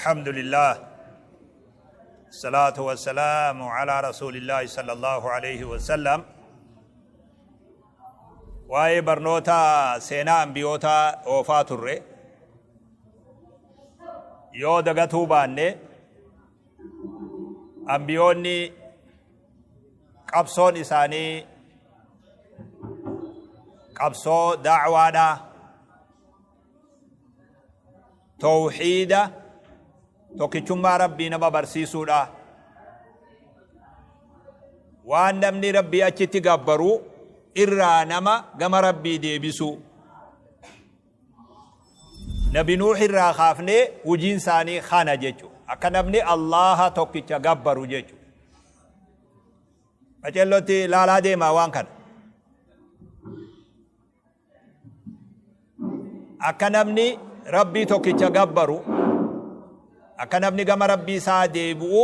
الحمد لله، الصلاة والسلام على رسول الله صلى الله عليه وسلم. Waa'ee barnoota seenaa ambiyootaa oofaa turre yoo dagatuu baanne, ambiyoonni qabsoon isaanii qabsoo da'waadha, tawxiida, tokkichummaa Rabbii nama barsiisuudha, waan namni Rabbii achitti gabbaru irraa nama gama Rabbii deebisuu. Nabi Nuux irraa kaafnee hojiin isaanii kana jechu, akka namni Allaha tokkicha gabbaru jechu. Qaceellotti laalaa deemaa waan kana. Akka namni Rabbii tokkicha gabbaru, akka namni gama Rabbii isaa deebi'u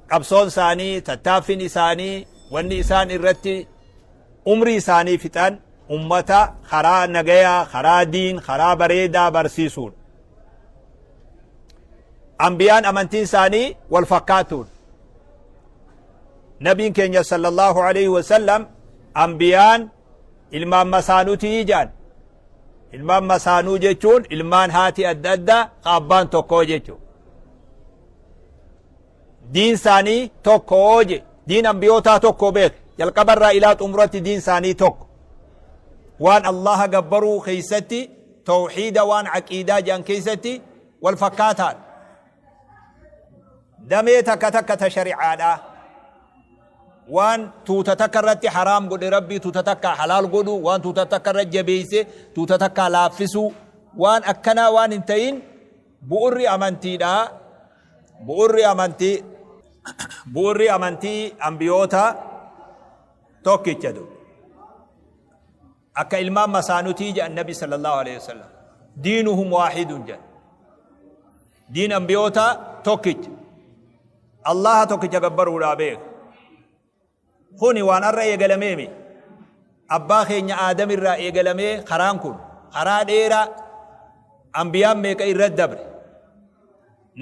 qabsoon isaanii, tattaaffiin isaanii, wanni isaan irratti umrii isaanii fixan ummata karaa nagayaa, karaa diin, karaa bareedaa barsiisuudha. Ambiyaan amantiin isaanii wal fakkaatuudha. Nabiin keenya sallallahu alaihi wasallam ambiyaan ilmaan masaanutii jedhan. Ilmaan masaanuu jechuun ilmaan haati adda addaa ka abbaan tokkoo jechuudha. Diin isaanii tokkoo je. Diin ambiyootaa tokko beek. Jalqabarraa ilaa xumuratti diin isaanii tokko. Waan Allaha gabbaruu keessatti, tawxiida, waan aqiidaa jedhan keessatti wal fakkaataadha. Damee takka takka ta shari'aadha. Waan tuuta takka irratti haraam godhe Rabbii tuuta takka halaal godhu, waan tuuta takka irra jabeeyse tuuta takka laaffisuu, waan akkanaa waan hin ta'in bu'urri amantiidha. Bu'urri amantii ambiyoota tokkicha du. Akka ilmaan masaanutii jedhan Nabi sallallahu alaihi wasallam. Diinuhum waahidun jedhan. Diin ambiyoota tokkicha. Allaha tokkicha gabbaruudhaa beeka. Kuni waan arra eegalameemi. Abbaa keenya Aadam irraa eegalamee karaan kun karaa dheeraa ambiyaan meeqa irra dabre.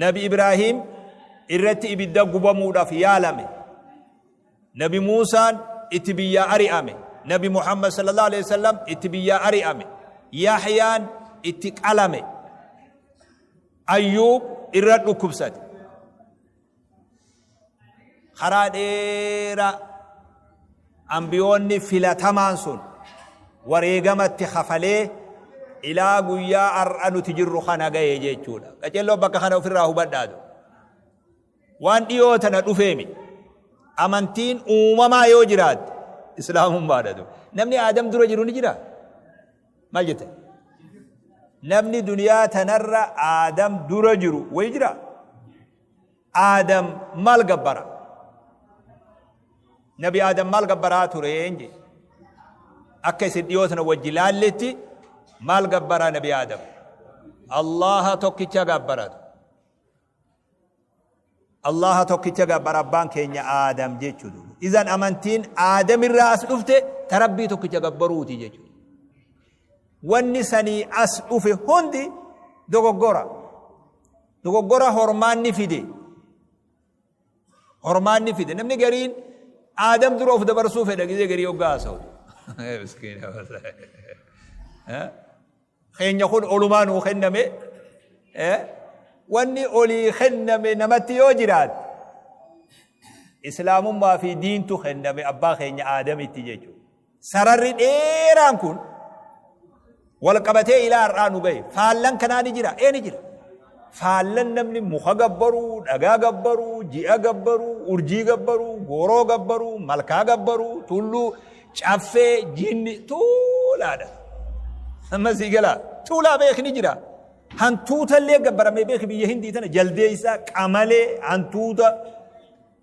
Nabi Ibraahim irratti ibidda gubamuudhaaf yaalame. Nabi Muusaan itti biyyaa ari'ame. Nabi Muhammad sallallahu alaihi wasallam itti biyyaa ari'ame. Yahyaan itti qalame. Ayyuub irra dhukkubsate. Karaa dheeraa ambiyoonni filatamaan sun wareegamatti kafalee ilaa guyyaa har'a nuti jirru kana gahe jechuudha. Qaceelloo bakka kana ofirraa hubadhaatu. Waan dhiyoo tana dhufeemi. Amantiin uumamaa yoo jiraatte islaamummaadha. Namni Aadam dura jiru ni jira? Maal jette? Namni duniyaa tanarra Aadam dura jiru wayi jira? Aadam maal gabbara? Nabi Aadam maal gabbaraa ture je? Akka isin dhiyoo tana wajji laalletti maal gabbaraa Nabi Aadam? Allaha tokkicha gabbaratu. Allaha tokkicha gabbara abbaan keenya Aadam jechuudha. Izan amantiin Aadam irraa as dhufte ta Rabbii tokkicha gabbaruuti jechuudha. Wanni sanii as dhufe hundi dogoggora. Dogoggora hormaanni fide. Hormaanni fide. Namni gariin Aadam dura of dabarsuu fedha gizee garii hoggaa haasa'u. Miskiina. Keenya kun olumaa nuu kenname. Wanni olii kenname namatti yoo jiraate islaamummaa fi diintu kenname abbaa keenya Aadamitti jechuudha. Sararri dheeraan kun wal qabatee ilaa har'aa nu gahe. Faallan kanaa ni jira. Ee, ni jira. Faallan namni muka gabbaruu, dhagaa gabbaruu, ji'a gabbaruu, urjii gabbaruu, gooroo gabbaruu, malkaa gabbaruu, tulluu, caffee, jinni tuulaadha. Amma sii galaa tuulaa beek ni jira. Hantuuta illee gabbaramee beek biyya Hindii tana, jaldeessa, qamalee, hantuuta,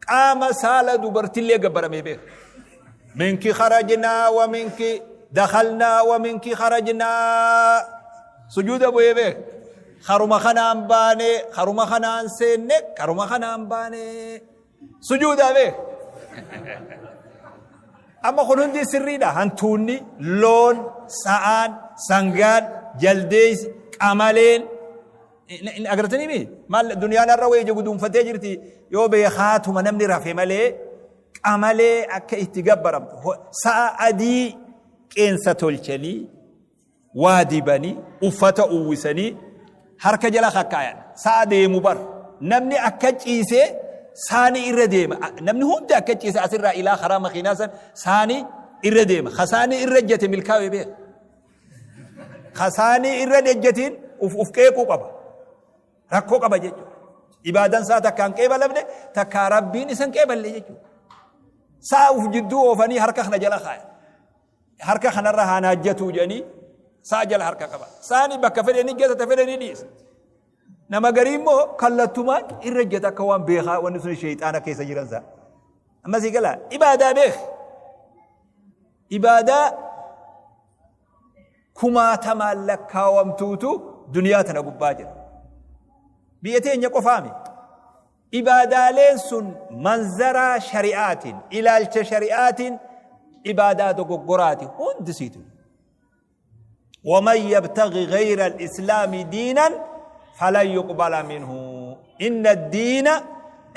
qaama saala dubartillee gabbaramee beek. Minki kharajnaa wa minki dakhalnaa wa minki kharajnaa, sujuuda bu'ee beek. Karuma kanaan baane, karuma kanaan seenne, karuma kanaan baane, sujuudaa beek. Amma kun hundi sirriidha. Hantuunni, loon, sa'aan, sangaan, jaldeessi, qamaleen. Agartanii mi? Maal duniyaan har'a wayii ija guduunfatee jirti yoo beekaatuma namni rafe malee qamalee akka itti gabbaramtu sa'a adii qeensa tolchanii waa dibanii uffata uwwisanii harka jala kakkaayan sa'a deemu bar namni akka ciisee saani irra deema namni hundi akka ciise asirraa ilaa karaa makiinaa san saani irra deema kasaani irra ejjete milkaa'ee beeka Kasaanii irra hin ejjetiin uf uf qeequu qaba. Rakkoo qaba jechuudha. Ibaadan isaa takka hin qeebalamne takka Rabbiin isa hin qeeballe jechuudha. Sa'a uf jidduu oofanii harka kana jala kaayan. Harka kanarra haa naajjatuu jedhanii sa'a jala harka qaba. Saani bakka fedhe ni ejjeta ta fedhe ni dhiisa. Nama garii immoo kallattumaan irra ejjeta akka waan beekaa wanni sun sheexaana keessa jiran sa'a. Amma sii galaa ibaadaa beek. Ibaadaa kumaatamaan lakkaawamtuutu duniyaa tana gubbaa jira. Biyya teenya qofaami. Ibaadaaleen sun manzaraa shari'aatiin, ilaalcha shari'aatiin ibaadaa dogoggoraati hundisiitu. ومن يبتغي غير الإسلام دينا فلن يقبل منه إن الدين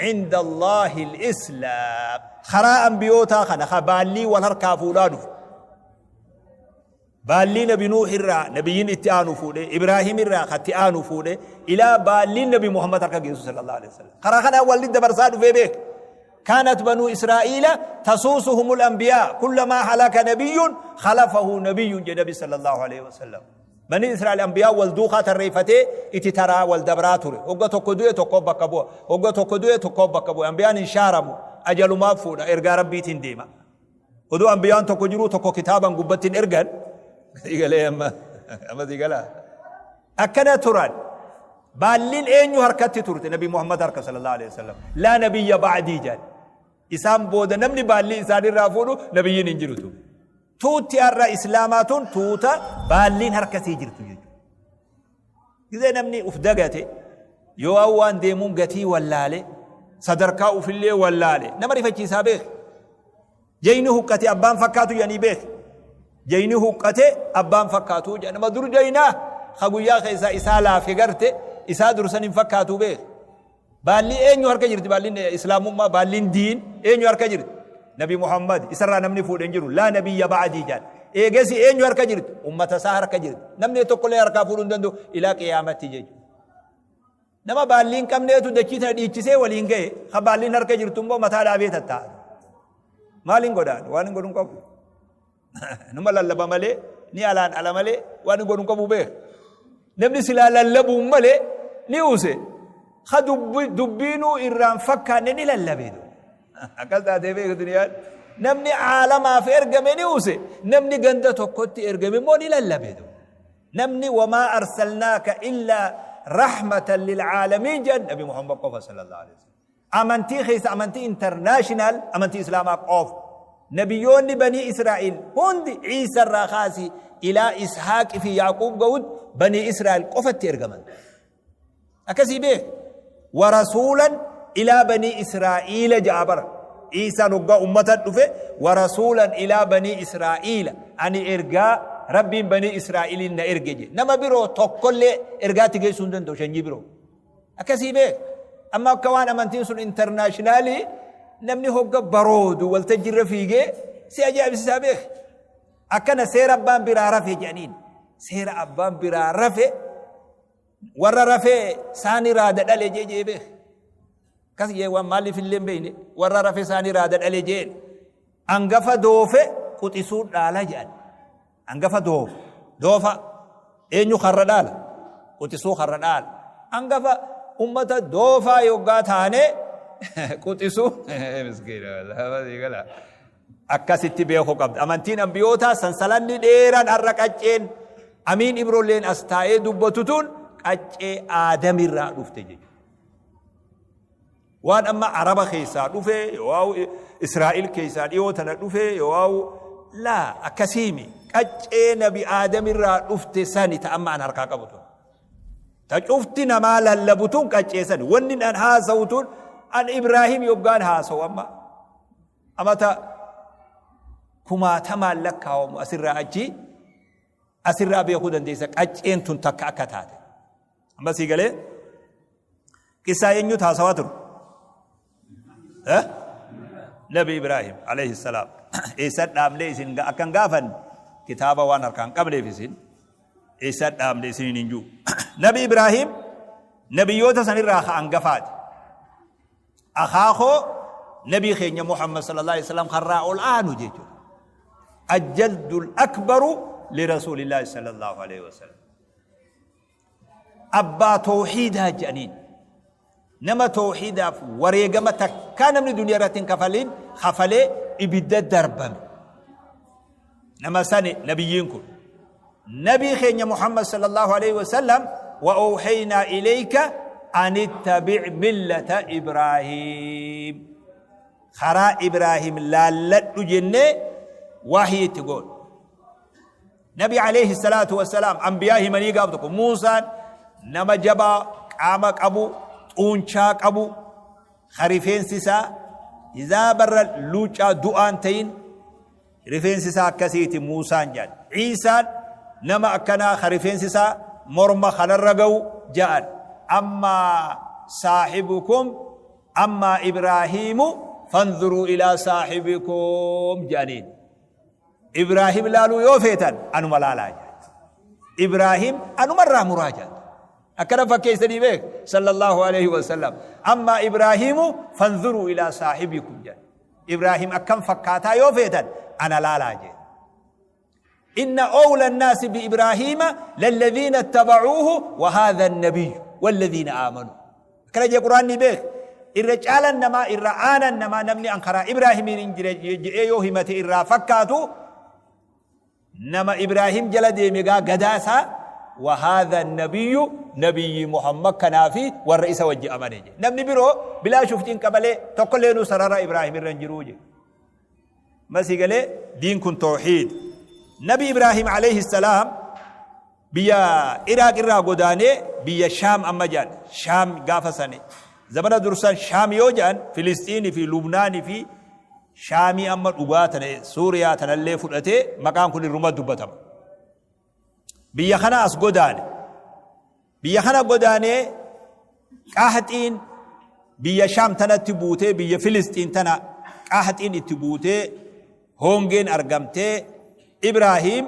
عند الله الإسلام خراء أنبيوتا خنا خبالي والهركا فولادو Baallii nabi Nuuh irraa nabiyyiin itti aanu fuudhe, Ibraahim irraa ka itti aanu fuudhe, ilaa baalliin nabi Muhammad harka geessu sallallahu alaihi wasallam. Karaa kanaan walli dabarsaa dhufee beek. Kaanat banuu Israa'iila tasuusuhumul anbiyaa kullamaa halaka nabiyyun khalafahu nabiyyun jedhe nabi sallallahu alaihi wasallam. Bani Israa'el anbiyaa wal duukaa tarreeffatee itti taraa wal dabraa ture. Hogga tokko du'e tokko bakka bu'a. Hogga tokko du'e tokko bakka bu'a. Anbiyaan hin shaaramu. Ajalumaaf fuudha. Ergaa Rabbiitiin deema. Oduu ambiyaan tokko jiruu tokko kitaaban gubbatti hin ergan. Galee amma amma sii galaa. Akkana turan. Baalliin eenyu harkatti turte Nabi Muhammad harka sallallahu alaihi wasallam. Laa nabiyya ba'dii jedhan. Isaan booda namni baallii isaanirraa fuudhu nabiyyiin hin jirutu. Tuutti har'a islaamaa tun tuuta baalliin harkasii jirtu jechuudha. Gizee namni uf dagate yoo waan deemuun gatii wallaale sadarkaa ufillee wallaale nama rifachiisaa beek. Jayni huqqate abbaan fakkaatu jedhanii beek. Jayni huqqate abbaan fakkaatu jedha nama dur jaynaa ka guyyaa keessaa isaa laafe garte isaa dursan hin fakkaatu beek. Baallii eenyu harka jirti baalliin islaamummaa baalliin diin eenyu harka jirti Nabi Muhammad isarraa namni fuudhe hin jiru laa nabiyya ba'dii jedhan eegasi eenyu harka jirti ummata isaa harka jirti namni tokkollee harkaa fuudhuu hin danda'u ilaa qiyaamatti jechuudha. Nama baallii hin qabneetu dachii tana dhiichisee waliin ga'e ka baalliin harka jirtu immoo mataa dhaabee tattaa'a. Maaliin godhaan waan hin godhu hin qabu. Numa lallaba malee ni alaan ala malee waan hin godhu hin qabu beeka. Namni silaa lallabuun malee ni use. Ka dubbiinuu irraan fakkaanne ni lallabe. Akkas taatee beeku duniyaan. Namni aalamaaf ergame ni use. Namni ganda tokkotti ergame immoo ni lallabe. Namni wamaa arsalnaaka illaa rahmatan lilcaalamiin jedhan Nabi Muhammad qofa sallallahu alaihi wasallam. Amantii keessa amantii international amantii islaamaa qofa. Nabiyyoonni banii Israa'el hundi Ciisa irraa kaasii ilaa Ishaaqi fi Yaaquub ga'utti banii Israa'el qofatti ergaman. Akkasii beek. Warasuulan ilaa banii Israa'iila ja'a bara. Ciisaan hoggaa ummata dhufe warasuulan ilaa banii Israa'iila. Ani ergaa Rabbiin banii Israa'eliin na erge jedhe. Nama biroo tokkollee ergaatti geessuu hin danda'u sanyii biroo. Akkasii beek. Amma akka waan amantiin sun intarnaashinaalii namni hogga baroodu waltajjiirra fiigee si ajaa'ibsiisaa beek. Akkana seera abbaan biraa rafe jedhaniin. Seera abbaan biraa rafe warra rafee saani raada dhale jee jee beek. Akkas jee waan maaliif illee hin beekne warra rafe saani raada dhale jeen. Angafa doofe quxisuu dhaala jedhan. Angafa doofa. Doofa. Eenyu karra dhaala? Quxisuu karra dhaala. Angafa ummata doofaa yoggaa taane quxisuu miskiina wallahi. Akkasitti beekuu qabda. Amantiin ambiyootaa sansalanni dheeraan har'a qacceen Amiin Ibroolleen as taa'ee dubbatu tun qaccee Aadamirraa dhufte jechuudha. Waan amma Araba keessaa dhufe, yoo Israa'el keessaa dhiyoo tana dhufe, yoo laa akkasiimi. Qaccee nabi Aadamirraa dhufte sani ta amma an harkaa qabu tun. Ta cufti namaa lallabu tun qaccee sani. Wanni an haasawu tun an Ibraahim yoggaan haasawu amma. Amata kumaatamaan lakkaawamu asirraa achi asirraa beekuu dandeessa qacceen tun takka akka taate. Amma sii galee qissaa eenyutu haasawaa ture? Eh? Nabi Ibraahim alayhi salaam. Eessa dhaabnee isin akkan gaafanne kitaaba waan harkaan qabneef isin eessa dhaabne isiniin hin jiru. Nabi Ibraahim nabiyyoota sanirraa ka hangafaati. Akaakoo nabii keenya Muhammad sallallahu alaihi wasallam karraa ol aanu jechuudha. Ajjaddul akbaru lirasuulillaahi sallallahu alaihi wasallam. Abbaa toohiidaa jedhaniin. Nama toohiidaaf wareegama takkaa namni duniyaa irratti hin kafalin kafalee ibidda darbame. Nama sani nabiyyiin kun. Nabii keenya Muhammad sallallahu alaihi wasallam wa awhaynaa ilayka an ittabi' millata Ibraahim. Karaa Ibraahim laalladhu jennee wahii itti goone. Nabi alayhi salaatu wassalaam anbiyaa himanii gaaf tokko Muusaan nama jabaa qaama qabu xuunchaa qabu ka rifeensi isaa izaa barra luuccaa du'aan ta'in rifeensi isaa akkasiiti Muusaan jedhan. Ciisaan nama akkanaa ka rifeensi isaa morma kanarra ga'u jedhan. Amma saahibukum amma Ibraahiimu fanzuruu ilaa saahibikum jedhaniin. Ibraahim laaluu yoo feetan anuma laalaa jedhan. Ibraahim anumarraa muraa jedhan. Akkana fakkeessanii beek sallallahu alaihi wasallam. Amma Ibraahimu fanzuruu ilaa saahibikum jedhan. Ibraahim akkam fakkaataa yoo feetan ana laalaa jedhan. Inna awla annaasi bi Ibraahiima lalladhiina ittabacuuhu wa haadha annabiyyu walladhiina aamanuu. Akkana jee Qur'aanni beek. Irra caalan namaa irra aanan namaa namni an karaa Ibraahimiin hin jire jedhee yoo himate irraa fakkaatu nama Ibraahim jala deeme gaa gadaa isaa wa haadha nabiyyu nabiyyi Muhammad kanaa fi warra isa wajji amane jedhe. Namni biroo bilaashuuf cinqa malee tokkollee sarara Ibraahim irra hin jiruu jedhe. Masii galee diin kun tawhiid. Nabi Ibraahim alayhi salaam Biyya Iraaq irraa godaanee biyya Shaam amma jedhan. Shaam gaafa sani. Zamana dursan Shaam yoo jedhan Filisxiinii fi Lubnaanii fi Shaamii amma dhugaa tana Suuriyaa tanallee fudhatee maqaan kun irruma dubbatama. Biyya kana as godaane. Biyya kana godaanee qahaxiin biyya Shaam tanatti buutee biyya Filisxiin tana qahaxiin itti buutee hongeen argamtee Ibraahiim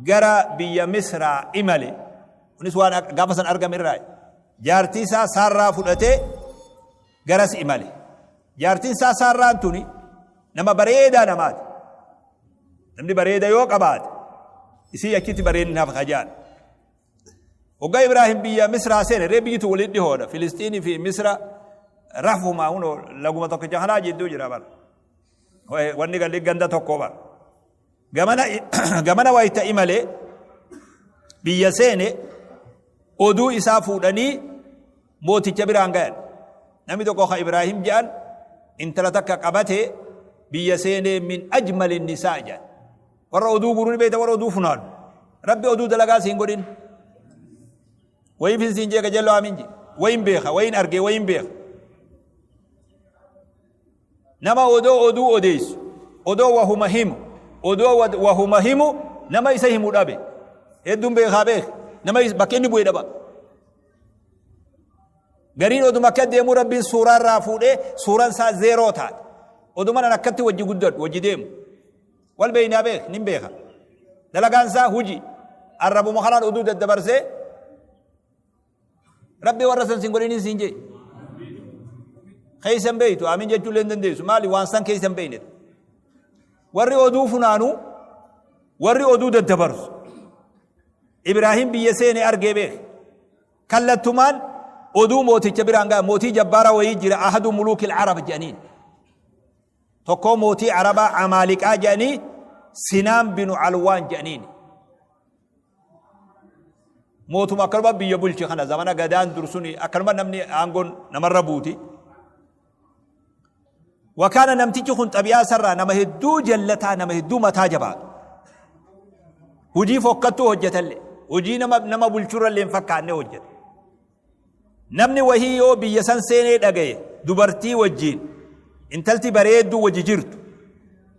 gara biyya Misraa imale. Kunis waan gaafa san argame irraa. Jaartii isaa Saarraa fudhatee garas imale. Jaartiin isaa Saarraan tuni nama bareedaa namaati. Namni bareeda yoo qabaate isii achitti bareedinaaf kajaan. Hoggaa Ibraahim biyya Misraa seene ree biyyi tun walitti dhihoodha. Filistiinii fi Misra rafuma hunoo laguma tokkicha kanaa jidduu jira bara. Wanni galli ganda tokko bara. Gamana gamana wayita imale biyya seene oduu isaa fuudhanii mooticha biraan gayan. Namni tokko ka Ibraahim jedhan intala takka qabate biyya seenee min ajmali nisaa jedhan. Warra oduu guuruu ni beekta warra oduu funaanu. Rabbi oduu dalagaa siin godhin. Wayiif siin jee qajeelloo amiin jee. Wayin beeka wayin argee wayin beeka. Nama odoo oduu odeessu odoo wahuma himu odoo wahuma himu nama isa himu dhabe. Hedduun beekaa beeka nama bakka inni bu'e dhaba. Gariin oduma akka deemuu rabbiin suuraa irraa fuudhee suuraan isaa zeeroo taate. Oduma nan akkatti wajji guddadhu wajji deemu. Wal beeynaa beek nin beeka. Dalagaan isaa huji. Arrabuma kanaan oduu daddabarsee rabbi warra san sin godhinin siin jee. Keessa hin beeytu aamin jechuu illee hin dandeessu maali waan san keessa hin beeyne. Warri oduu funaanu warri oduu daddabarsu. Ibraahim biyya seene argee beek. Kallattumaan oduu mooticha biraan ga'a mootii jabbaara wayii jira ahadu muluukil arab jedhaniin. Tokkoo mootii Arabaa Amaaliqaa jedhanii Sinaan binu Alwaan jedhaniin. Mootuma akkanuma biyya bulche kana zamana gadaan dursuni akkanuma namni aangoon namarra buuti. Wakaana namtichi kun xabi'aa isarraa nama hedduu jallataa nama hedduu mataa jabaatu. Hujii fokkattuu hojjetalle hojii nama nama bulchurrallee hin fakkaanne hojjeta. Namni wahii yoo biyya san seenee dhagaye dubartii wajjiin intalti bareedduu wajji jirtu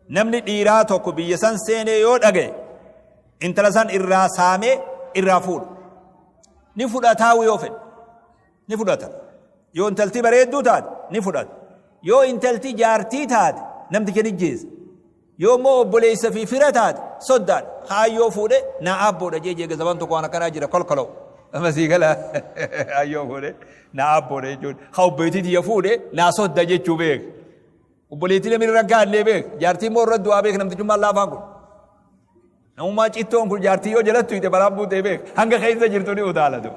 namni dhiiraa tokko biyya san seenee yoo dhagaye intala san irraa saamee irraa fuudha. Ni fudhataa yoo fedhe. Ni fudhata. Yoo intalti bareedduu taate ni fudhata. Yoo intalti jaartii taate namticha ni jeesa. Yoo immoo obboleessa fi fira taate soddaadha. Kaayyoo fuudhe naa abboodha jee jeega zaman tokko waan akkanaa jira kolkoloo. Amma sii gala kaayyoo fuudhe naa abboodha jechuun. Haa obboleettii tiyya fuudhe naa sodda jechuu beek. Obboleettii namni irra gaallee beek. Jaartii immoo irra du'aa beek namtichummaan laafaan kun. Namummaa cittoon kun jaartii yoo jalatti tuyte balaan buutee beek. Hanga keessa jirtu ni utaalatu.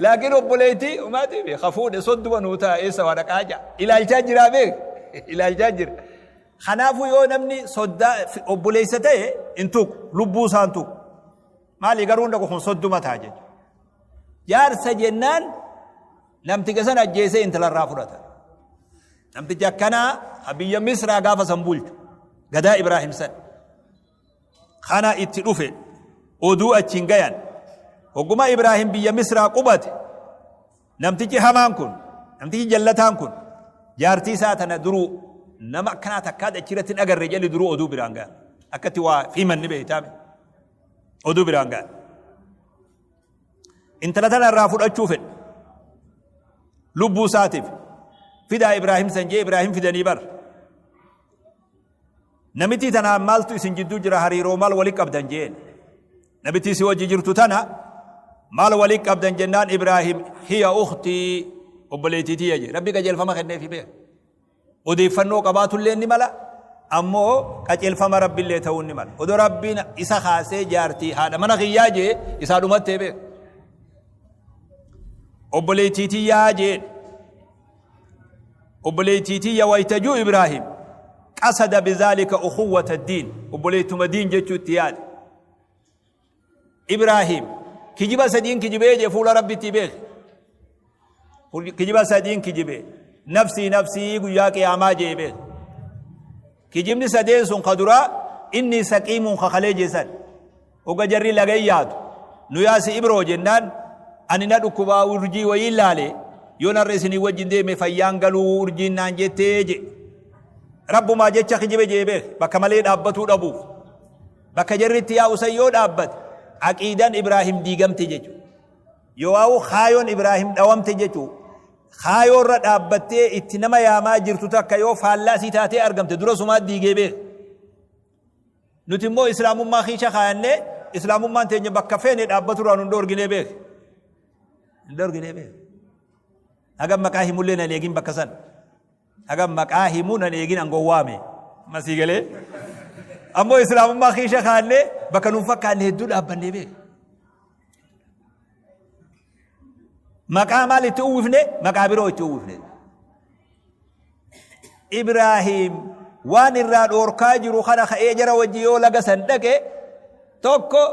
Laakiin obboleettii umaatii beek. Ha fuudhe sodduma nuu ta'a eessa waa dhaqaa ja'a. Ilaalchaa jiraa beek. Ilaalchaa jira. Kanaafuu yoo namni soddaa obboleessa ta'e hin tuqu. Lubbuu isaa hin tuqu. Maali garuu hin dhaqu kun sodduma ta'a jechuudha. Jaarsa jennaan namticha sana ajjeesee intalarraa fudhata. Namtichi akkanaa ha biyya Misraa gaafa san bulchu. Gadaa Ibraahim san. Kana itti dhufe oduu achiin gayan. Hogguma Ibraahim biyya Misraa qubate namtichi hamaan kun namtichi jallataan kun jaartii isaa tana duruu nama akkanaa takkaa achirratti hin agarre jedhi duruu oduu biraan gayan. Akkatti waa himan ni beektaame. Oduu biraan gayan. Intala tana irraa fudhachuu fedhe. Lubbuu isaatiif fidaa Ibraahim san jee Ibraahim fidanii bar. Namitii tanaan maaltu isin jidduu jira hariiroo maal wali qabdan jeen. Namitii si wajji jirtu tana maal wali qabdan jennaan Ibraahim hiya ukhtii obboleettii tiyya jee. Rabbi qajeelfama kenneefi beeka. Odeeffannoo qabaatullee ni mala ammoo qajeelfama Rabbillee ta'uu ni mala. Odoo Rabbiin isa kaasee jaartii haadha mana kiyyaa jee isaa dhumattee beeka. Obboleettii tiyyaa jeen. Obboleettii tiyya wayta juu Ibraahim qasada bizaalika ukhuwwata diin obboleettuma diin jechuu itti yaade. Ibraahim kijiba sadiin kijibee jee fuula Rabbitti beeke. Kijiba sadiin kijibe nafsii nafsii guyyaa qiyaamaa jee beeke. Kijibni sadeen sun ka duraa inni saqiimuun kakalee jeesan. Hogga jarri laga yaatu nu yaasi Ibroo jennaan ani na dhukkubaa urjii wayii laale yoon har'a isinii wajjin deeme fayyaan galuu urjiin naan jettee je. Rabbumaa jecha kijibe jee beek bakka malee dhaabbatuu dhabuuf. Bakka jarri itti yaa'u san yoo dhaabbate aqiidaan Ibraahim diigamte jechuudha. Yoo kaayoon Ibraahim dhawamte jechuudha. Kaayoo irra dhaabbattee itti nama yaamaa jirtu takka yoo faallaa sii taatee argamte dura sumaa diigee beek. Nuti immoo islaamummaa kiisha kaayannee islaamummaan teenya bakka feene dhaabbatu irraa nun dhoorginee beek. Hin dhoorginee beek. Hagam maqaa himullee nan eegin bakka san. Hagam maqaa himuu nan eegin an gowwaame. Masii galee. Ammoo islaamummaa kiisha kaayannee bakka nun fakkaanne hedduu dhaabbannee beek. Maqaa maal itti uwwifne? Maqaa biroo itti uwwifne. Ibraahiim waan irraa dhoorkaa jiru kana ka'ee jara wajji yoo laga san dhaqe tokko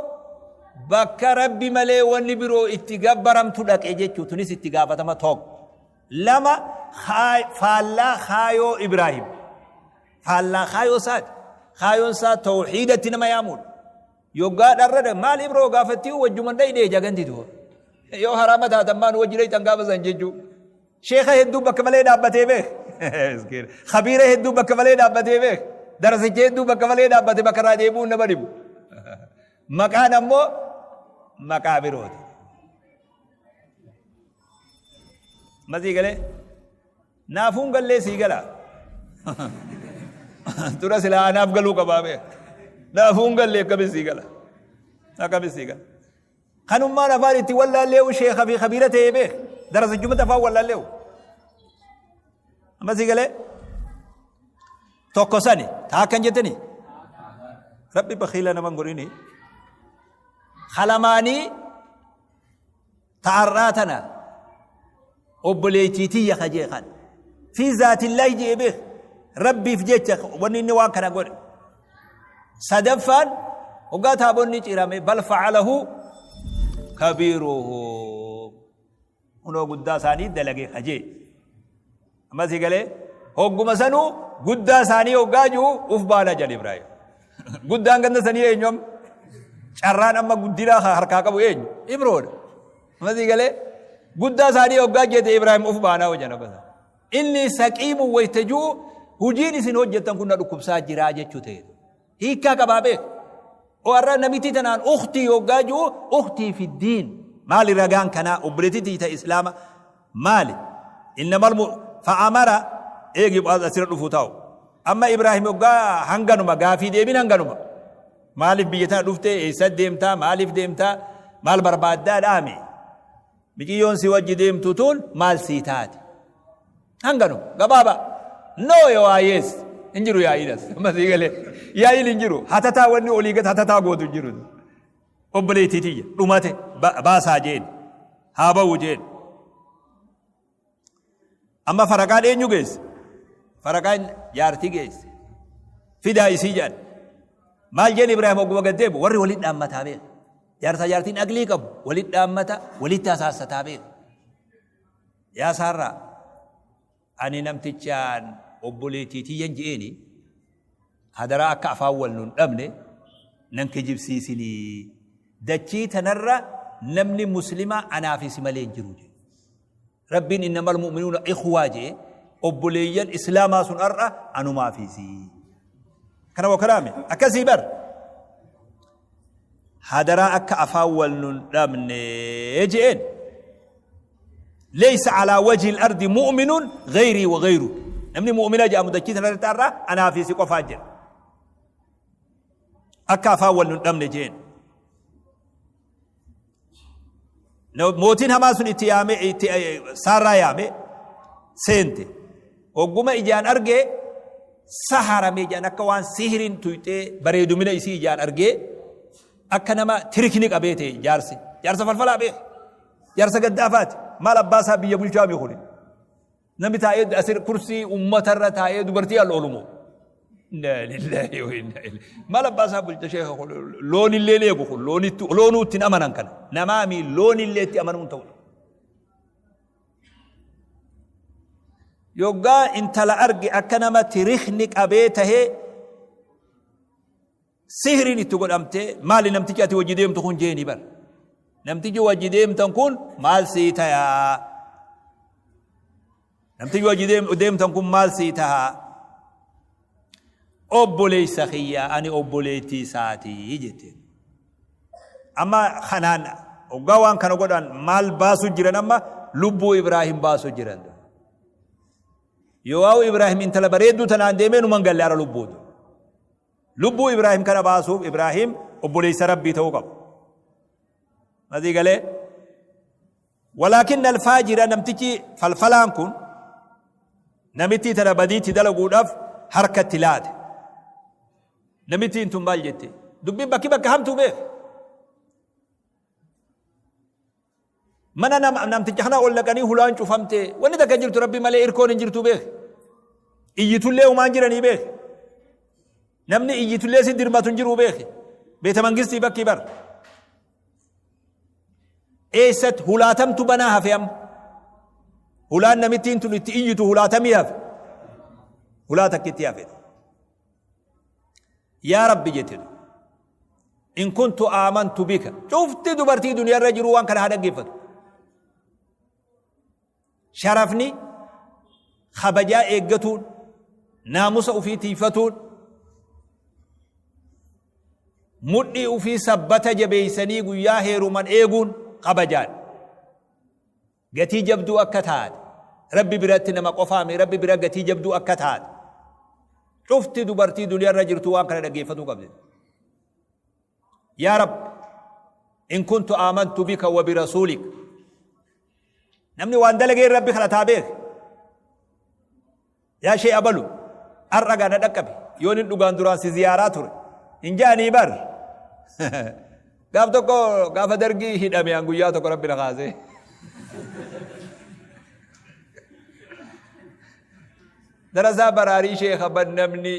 bakka rabbi malee wanni biroo itti gabbaramtu dhaqe jechuu tunis itti gaafatama tokko. Lama faallaa kaayoo Ibraahiim. Faallaa kaayoo isaati. Kaayoon isaa tawhiidatti nama yaamuudha. Yoggaa dharra dha maal ibroo gaafattii wajjuman dhayne jaganti tuwa. Yoo haraama taatan maan wajji dhaytan gaafa san jechuu. Sheekha hedduu bakka malee dhaabbatee beek. Khabiira hedduu bakka malee dhaabbatee beek. Darasicha hedduu bakka malee dhaabbate bakka irraa deebi'uun nama dhibu. Maqaan ammoo maqaa birooti. Masii galee. Naafuun gallee sii gala. Dura silaa anaaf galuu qabaa beek. Naafuun gallee akkami sii gala. Akkami sii gala. Kanummaan afaan itti wallaalleewu sheekha fi kabiira ta'ee beek. Darasachumatti afaan wallaalleewu. Amma sii galee. Tokko sani taa akkan jettani. Rabbi bakiila naman godhini. Kalamaanii Ta har'aa tana obboleettii tiyya ka jee kan fi zaatillaahi jee beek rabbiif jecha wanni inni waan kana godhe sadaffaan hoggaa taabonni cirame bal facalahu kabiiruhu kunoo guddaa isaanii dalage ka jee Amma si galee hogguma sanuu guddaa isaanii hoggaa jiru uf baana jedhe Ibraahim. Guddaan ganda sanii eenyu amma? Carraan amma guddinaa harkaa qabu eenyu? Ibroodha. Amma si galee guddaa isaanii hoggaa jette Ibraahim uf baanaa hojjan amma. Inni saqiimu wayta jiru hojiin isin hojjettan kun na dhukkubsaa jiraa jechuu ta'e. Hiikkaa qabaa beeku. O har'a namitti tanaan uktii hoggaa jiru uktii fi diin. Maali ragaan kanaa? Obboleettii tiyya ta islaama maali? Innamal mu fa'amara eegi asirra dhufuu taa'u. Amma Ibraahim hoggaa hanganuma gaafii deebiin hanganuma. Maaliif biyya tana dhufte? Eessa deemtaa? Maaliif deemtaa? Maal barbaaddaa dhaame? Miciyyoon si wajji deemtu tun maal sii taate? Hanganuma gabaabaa. No yoo yes hin jiru yaa'iin as. Amma sii galee yaa'iin hin jiru. Hatataa wanni olii gad hatataa gootu hin jiru. Obboleettii tiyya dhumate baasaa jeen haa ba'u jeen. Amma faraqaan eenyu geesse? Faraqaan jaartii geesse. Fidaa isii jedhan. Maal jeen Ibraahim ogguma gad deebu warri walitti dhaammataa beeku. Jaarsaa jaartiin aqlii qabu walitti dhaammata walitti hasaassataa beeku. Yaa Saarraa ani namtichaan obboleettii tiyyan je'eeni hadaraa akka afaan wal nun dhabne nan kijibsiisinii dachii tanarra namni muslimaa anaaf isi malee hin jiru jedhe. Rabbiin innamal mu'minuuna ikhwaa jedhe obboleeyyan islaamaa sun har'a anumaa fi isii. Kana wakalaame akkasii bar. Hadaraa akka afaan wal nun dhabne je'een. Laysa alaa wajhi al-ardi mu'minun ghayrii wa ghayru. Namni mu'mina jedhamu dachii tana irratti har'a anaa fi si qofaa jira. Akka afaan wal nun dhabne je'een. Mootiin hamaa sun itti yaame itti saarraa yaame seente. Hogguma ijaan argee saharamee ijaan akka waan sihiriin tuyxee bareedumina isii ijaan argee akka nama tirikni qabee ta'e jaarsi. Jaarsa falfalaa beeka. Jaarsa gaddaafaati. Maal abbaa isaa biyya bulchaa mi kuni? Namni taa'ee asir kursii uummatarra taa'ee dubartii al oolumoo. Inna lillahi wa inna ilaihi. Maal abbaa isaa bulcha sheekha kun loonillee eegu kun loonitti loonuu ittiin amanan kana. Namaami loonillee itti amanuun ta'u. Yoggaa intala arge akka nama tirikni qabee tahee Sihriin itti godhamtee maali namtichi ati wajji deemtu kun jeeni bar. Namtichi wajji deemtan kun maal sii tayaa? Namtichi wajji deemtan kun maal sii tahaa? Obboleessa kiyya ani obboleettii isaatii jetteen. Amma kanaan hoggaa waan kana godhan maal baasu jiran amma lubbuu Ibraahim baasu jiran. Yoo Ibraahim intala bareedduu tanaan deemee numan galle ara lubbuutu. Lubbuu Ibraahim kana baasuuf Ibraahim obboleessa Rabbii ta'uu qaba. Masii galee? Walaakin alfaajira namtichi falfalaan kun namittii tana badiitti dalaguudhaaf harkatti laate. Namittiin tun maal jette? Dubbiin bakki bakka hamtuu beek. Mana namticha kana ol dhaqanii hulaan cufamte wanni takka hin jirtu rabbi malee irkoon hin jirtu beek. Iyyitullee humaan jiranii beek. Namni iyyitullee si dirmatu hin jiru beek. Beeta mangistii bakkii bar. Eessatti hulaatamtu banaa hafe amma. Hulaan namittiin tun itti iyyitu hulaatamii hafe. Hulaa takkitti hafe. Yaa Rabbi jette in kuntu aamantu bika cufti dubartii duniyaarra jiru waan kana haa dhaggeeffatu. Sharafni kabajaa eeggatuun naamusa ofii tiifatuun mudhii ofii sabbata jabeessanii guyyaa heeruman eeguun kabajaadha. Gatii jabduu akka taate Rabbi biratti nama qofaami Rabbi bira gatii jabduu akka taate cufti dubartii duniyaarra jirtu waan kana dhaggeeffatuu qabdi. Yaa Rabbi in kuntu aamantu bika wa birasuulik namni waan dalagee Rabbi kadhataa beek Yaa shee abalu har'a gaa na dhaqqabi yoon hin dhugaan duraan si ziyaaraa ture hin ja'anii bar gaaf tokko gaafa dargii hidhame an guyyaa tokko rabbi na kaasee darasaa baraarii sheekha ban namni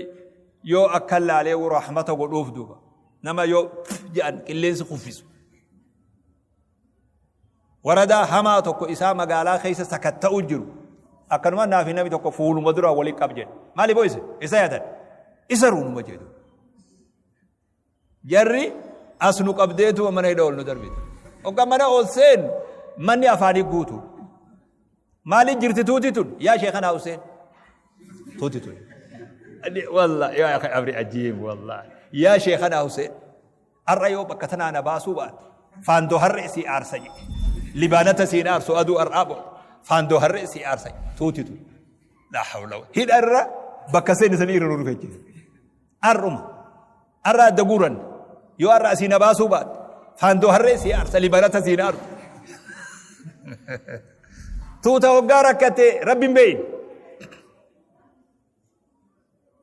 yoo akka laalee rahmata godhuuf duuba nama yoo jedhan qilleensi kuffisu Waradaa hamaa tokko isaa magaalaa keessa sakatta'u jiru. Akkanuma naa fi namni tokko fuuluma duraa waliin qab jedhe. Maali boo isa? Isa yaatan. Isa ruunuma jedhu. Jarri as nu qabdeetuma mana hidha ol nu darbite. Hogga mana ol seen manni afaanii guutu. Maali jirti tuuti tun? Yaa sheekanaa Huseen. Tuuti tun. Wallah yaa akhi amri ajiib wallah. Yaa sheekanaa Huseen. Har'a yoo bakka tanaa na baasuu baatte faandoo harree sii aarsa jedhe. Libaanata siin aarsu aduu har'aa booda. Faandoo harree si aarsa tuuti tu. Laa hawla hidha irra bakka seeni sanii irra nu rifeechise. Har'uma. Har'a adda guuran. Yoo har'a asii na baasuu baatte faandoo harree si aarsa libaanata siin aarsu. Tuuta hoggaa rakkate rabbi hin beeyne.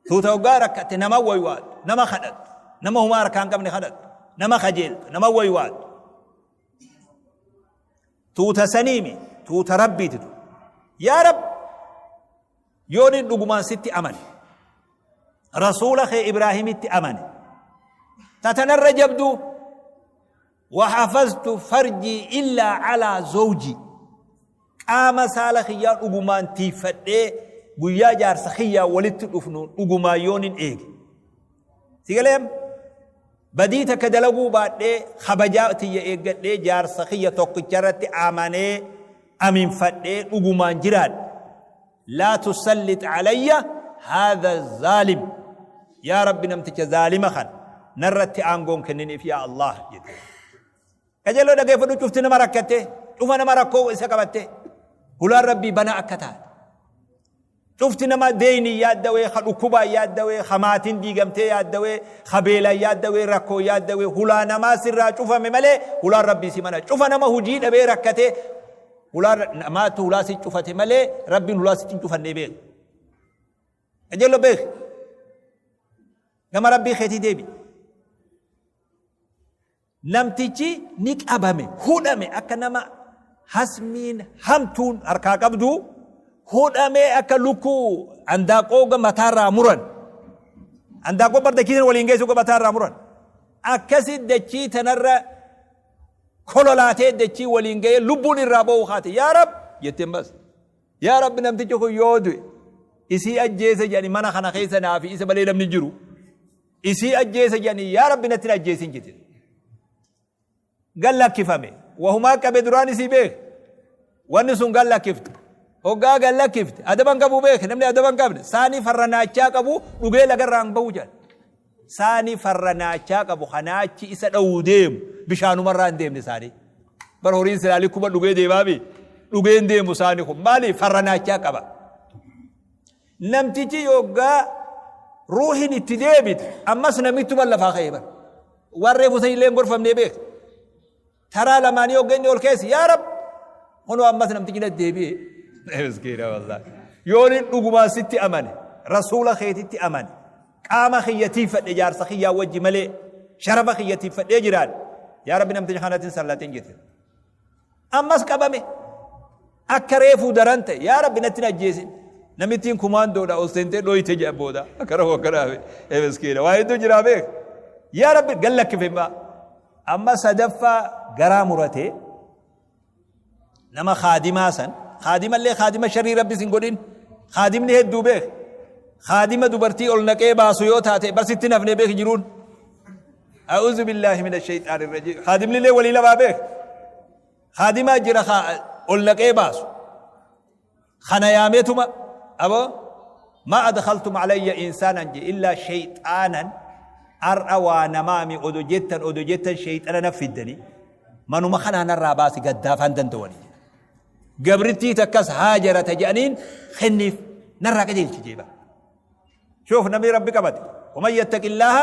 Tuuta hoggaa rakkatte nama waywaattu, nama kadhattu, nama humaa harkaa hin qabne kadhattu, nama kajeeltu, nama waywaattu. Tuuta saniimi, tuuta rabbiiti tu. Yaa Rabbi, yoon dhugumaan sitti amane, rasuula kee Ibraahimitti amane, ta tanarra jabduu, Wahafaztu farjii illaa alaa zawjii. Qaama saala kiyyaa dhugumaan tiiffadhee guyyaa jaarsa kiyyaa walitti dhufnu dhugumaan yoon hin eege. Si galee badii takka dalaguu baadhee kabajaa tiyya eeggadhee jaarsa kiyya tokkicha irratti amanee aminfadhee dhugumaan jiraadhe. Laa tusallit alayya haadha zaalim. Yaa Rabbi namticha zaalima kana narratti aangoon kenniniif yaa Allah jette. Qajeeloo dhageeffadhu cufti nama rakkatte cufa nama rakkoo isa qabatte hulaan Rabbii bana akka taate. Cufti nama deeyni yaaddawee ka dhukkubaan yaaddawee ka maatiin diigamtee yaaddawee ka beelaan yaaddawee rakkoo yaaddawee hulaa namaa sirraa cufame malee hulaan Rabbii si mana cufa nama hujii dhabee rakkatee Hulaa namaatu hulaa si cufate malee rabbiin hulaa sitti hin cufannee beeki. Qajeello beeki. Gama rabbii keetii deebi. Namtichi ni qabame, hudhame akka nama hasmiin hamtuun harkaa qabdu hudhamee akka lukkuu andaaqoo mataarraa muran. Andaaqoo bar dachii tana waliin geessu mataarraa muran. Akkasi dachii tanarra kololaatee dachii waliin ga'ee lubbuun irraa ba'uu kaate yaa rab jetteen bas yaa rabbi namtichi kun yoo du'e isii ajjeese jedhani mana kana keessa naa fi isa malee namni jiru isii ajjeese jedhani yaa rabbi natti hin ajjeesin jette gan lakkifame wahumaa qabe duraan isii beek wanni sun gan lakkifte hoggaa gan lakkifte adaban qabu beek namni adaban qabne saanii farra naachaa qabu dhugee lagarraan ba'u jedhan Saani farra naachaa qabu ka naachi isa dhawuu deemu bishaanumarraa hin deemne saani. Bar horiin silaa likkuma dhugee deemaami dhugee hin deemu saani kun maali farra naachaa qaba. Namtichi yoggaa ruuhin itti deebite ammas namittuma lafaa ka'ee bar. Waan reefu san illee hin gorfamnee beek. Taraa lamaanii hogga inni ol keessa yaa rab kunoo ammas namtichi na deebi'e. Miskiina wallaahi. Yoon hin dhugumaan sitti amane rasuula keetitti amane qaama kiyya tiiffadhe jaarsa kiyyaa wajji malee sharafa kiyya tiiffadhee jiraadhe yaa rabbi namticha kanatti hin sallatin jette. Ammas qabame akka reefuu daran ta'e yaa rabbi natti hin ajjeesin. Namittiin kumaandoodha ol seentee dhooyte jedha booda akka rafu akka dhaabe miskiina waa hedduu jiraa beek yaa rabbi gallakkife maa. Amma sadaffaa garaa muratee nama kaadimaa san kaadimallee kaadima sharrii rabbi sin godhin kaadimni hedduu beek kaadima dubartii ol naqee baasu yoo taate bar sitti nafne beek jiruun a'uuzu billaahi mina shayxaani rajiim kaadimnillee walii lamaa beek kaadimaa jira ol naqee baasu Kana yaameetuma aboo maa adkhaltum alayya insaanan je illaa shayxaanan har'a waa namaami odo jettan odo jettan shayxana na fiddani manuma kanaa narraa baasi gaddaafaan danda'ani jedhe. Gabrittii takkas haajarata jedhaniin kenniif narraa qajeelchi jeeba. Shuuf namni rabbi qabate waman yattaqillaaha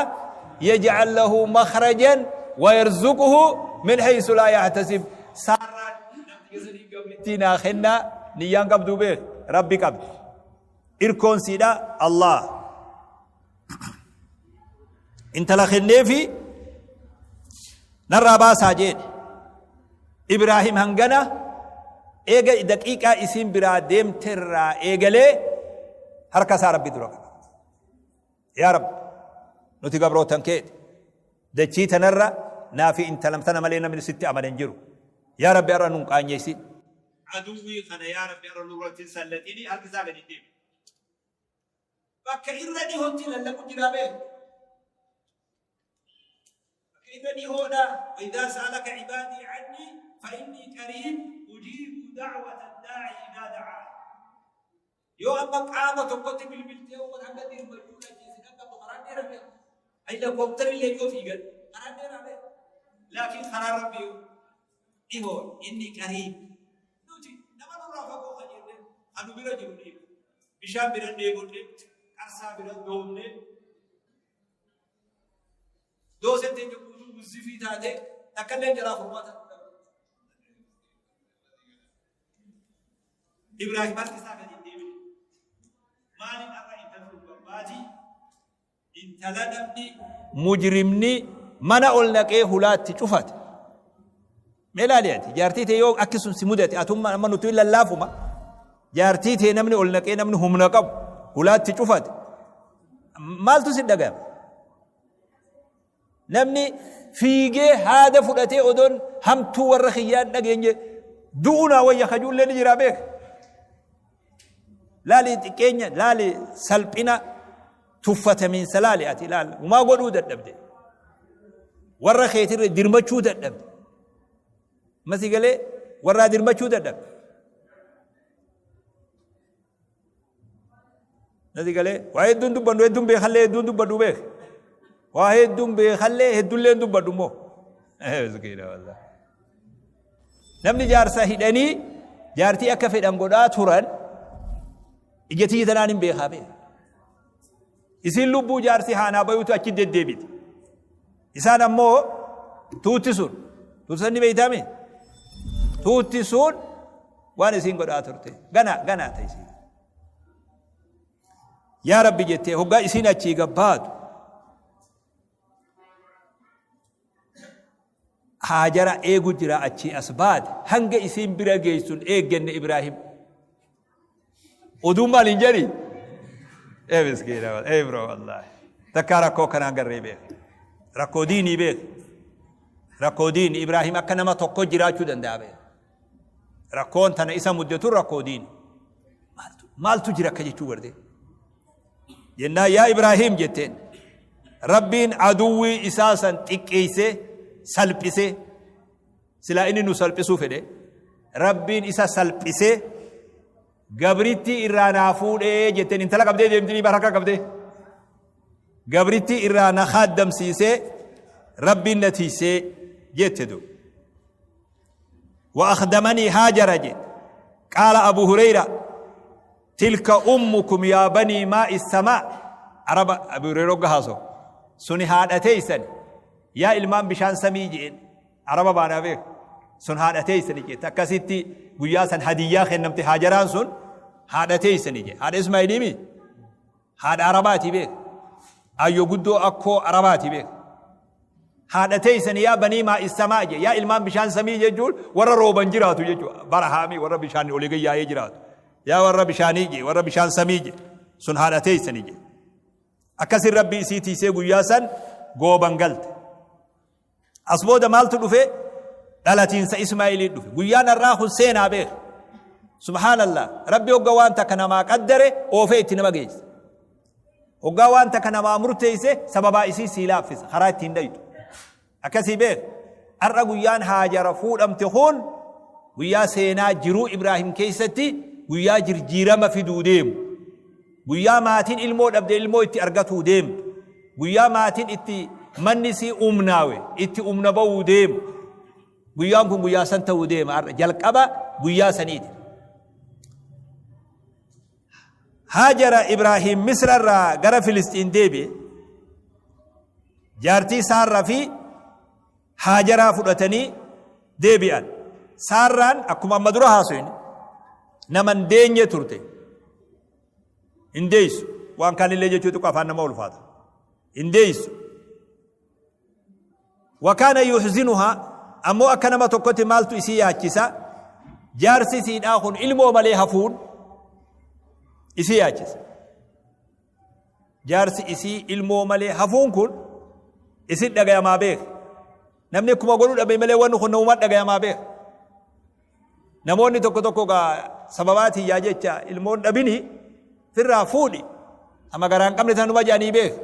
yaj'al lahu makhrajan wa yarzuquhu min haysu laa yahtasib. Saarraan namni keessanii gabrittii naa kennaa niyyaan qabduu beek rabbi qabdi. Irkoon siidha Allah. Intala kenneefi narraa baasaa jedhe. Ibraahim hangana eega daqiiqaa isiin biraa deemterraa eegalee harka isaa Rabbi dura qaba. Yaa Rabbi nuti gabrootan keeti dachii tanarra naa fi intalam tana malee namni sitti amane hin jiru. Yaa Rabbi har'a nun qaanyeessin. Aduwwii kana yaa Rabbi har'a nurratti hin sallaxini harki isaa gadi hin deebi'u. Bakka irra dhihootti lallabu jiraa beeku. Bakka irra dhihoodha. Wa idhaa sa'alaka ibaadii annii fa innii qariib ujiibu da'wata daa'i idhaa da'aan. Yoo amma qaama tokkotti bilbiltee uummata hanga dirmachuu ajjeese qaqqabdu karaan dheeraa beeku. Helikoophtarri illee yoo fiigan karaan dheeraa beeku. Laakiin karaan rabbii yoo. Dhihoo inni qariib. Nuti nama nurraa fagoo kan jenne kan nu bira jiru dhiibu. Bishaan bira dheebonne, qarsaa bira doomne, dooseen teenya guutuu wuzzifii taate takkallee jalaa furmaata. Ibraahim harki isaa gadi hin deebine. Maaliin har'a intalli kun barbaadi? Intala namni mujrimni mana ol naqee hulaatti cufate. Mee laali ati jaartii tee yoo akki sun si mudate atumma amma nuti lallaafuma jaartii tee namni ol naqee namni humna qabu hulaatti cufate maaltu si dhaga'ama? Namni fiigee haada fudhatee odoon hamtuu warra kiyyaan dhageenye du'uu naa wayya kajuullee ni jiraa beeka. Laali xiqqeenya laali salphina tuffatamiinsa laali ati laali umaa godhuu dadhabde. Warra keetirra dirmachuu dadhabde. Masi galee warraa dirmachuu dadhabde. Nasi galee waa hedduun dubbannu hedduun beekallee hedduun dubbadhu beek. Waa hedduun beekallee hedduullee hin dubbadhu immoo. Miskiina wallah. Namni jaarsa hidhanii jaartii akka fedhan godhaa turan ija tiyya tanaan hin beekaa beeka. Isiin lubbuu jaarsi haanaa bayuutu achi deddeebiti. Isaan ammoo tuutti sun tuutti san ni beeytaami? Tuutti sun waan isiin godhaa turte gana ganaa ta'e isiin. Yaa Rabbi jettee hoggaa isiin achii gabbaatu Haajara eegu jira achii as baate hanga isiin bira geessun eeggenne Ibraahim. Oduun maal hin jedhi? Ee miskiina ee bro wallaahi. Takkaa rakkoo kanaan garree beek. Rakkoo diinii beek. Rakkoo diinii Ibraahim akka nama tokko jiraachuu danda'a beek. Rakkoon tana isa muddetu rakkoo diini. Maaltu jira akka jechuu gartee? Jennaan yaa Ibraahiim jetteen. Rabbiin aduwwii isaa san xiqqeessee salphisee silaa inni nu salphisuu fedhe Rabbiin isa salphisee gabrittii irraa naa fuudhee jetteen intala qabdee deemtinii bara harka qabdee gabrittii irraa na khaaddamsiisee Rabbiin na tiisee jette du. وأخدمني هاجر جت قال أبو هريرة تلك أمكم يا بني ماء السماء عرب أبو هريرة قهاسو سني هادتيسن يا إلمان بشان سمي جين عرب بانا بيك sun haadha teeysani jette akkasitti guyyaa san hadiyyaa kennamte haajaraan sun haadha teeysani jee haadha ismaa'iliimi Haadha Arabaati beek. Ayyo guddoo akkoo Arabaati beek. Haadha teeysan yaa banii maa'i samaa jee yaa ilmaan bishaan samii jechuun warra rooban jiraatu jechuudha. Bara haamii warra bishaan olii gad yaa'ee jiraatu. Yaa warra bishaanii jee warra bishaan samii jee sun haadha teeysani jee. Akkasin rabbi isii tiisee guyyaa san gooban galte. As booda maaltu dhufe? Dhalatiinsa Ismaa'ilii dhufe. Guyyaan har'aa kun seenaa beeka. Subhaanallah. Rabbi hogga waan takka namaa qaddare oofee itti nama geessa. Hoggaa waan takka namaa murteesse sababaa isii sii laaffisa. Karaa ittiin dhaytu. Akkasii beeka. Har'a guyyaan Haajara fuudhamte kun guyyaa seenaa jiruu Ibraahim keessatti guyyaa jirjiirama fiduu deemu. Guyyaa maatiin ilmoo dhabde ilmoo itti argatuu deemtu. Guyyaa maatiin itti manni isii umnaawe itti umna ba'uu deemu. Guyyaan kun guyyaa san ta'uu deema har'a jalqaba guyyaa saniiti. Haajara Ibraahim Misra irraa gara Filisxiin deebi'e. Jaartii Saarraa fi Haajaraa fudhatanii deebi'an. Saarraan akkuma amma dura haasofne nama hin deenye turte. Hin deessu. Waan kaanillee jechuu xiqqoo afaan nama ulfaata. Hin deessu. Wakaana yuhzinuhaa ammoo akka nama tokkotti maaltu isii yaachisa? Jaarsi isiidhaa kun ilmoo malee hafuun isii yaachisa. Jaarsi isii ilmoo malee hafuun kun isin dhagayamaa beeka. Namni akkuma godhuu dhabe malee wanni kun namummaa dhagayamaa beeka. Namoonni tokko tokko gaa sababaa tiyyaa jecha ilmoon dhabini firraa fuudhi. Amma garaa hin qabne tanuma jedhanii beeka.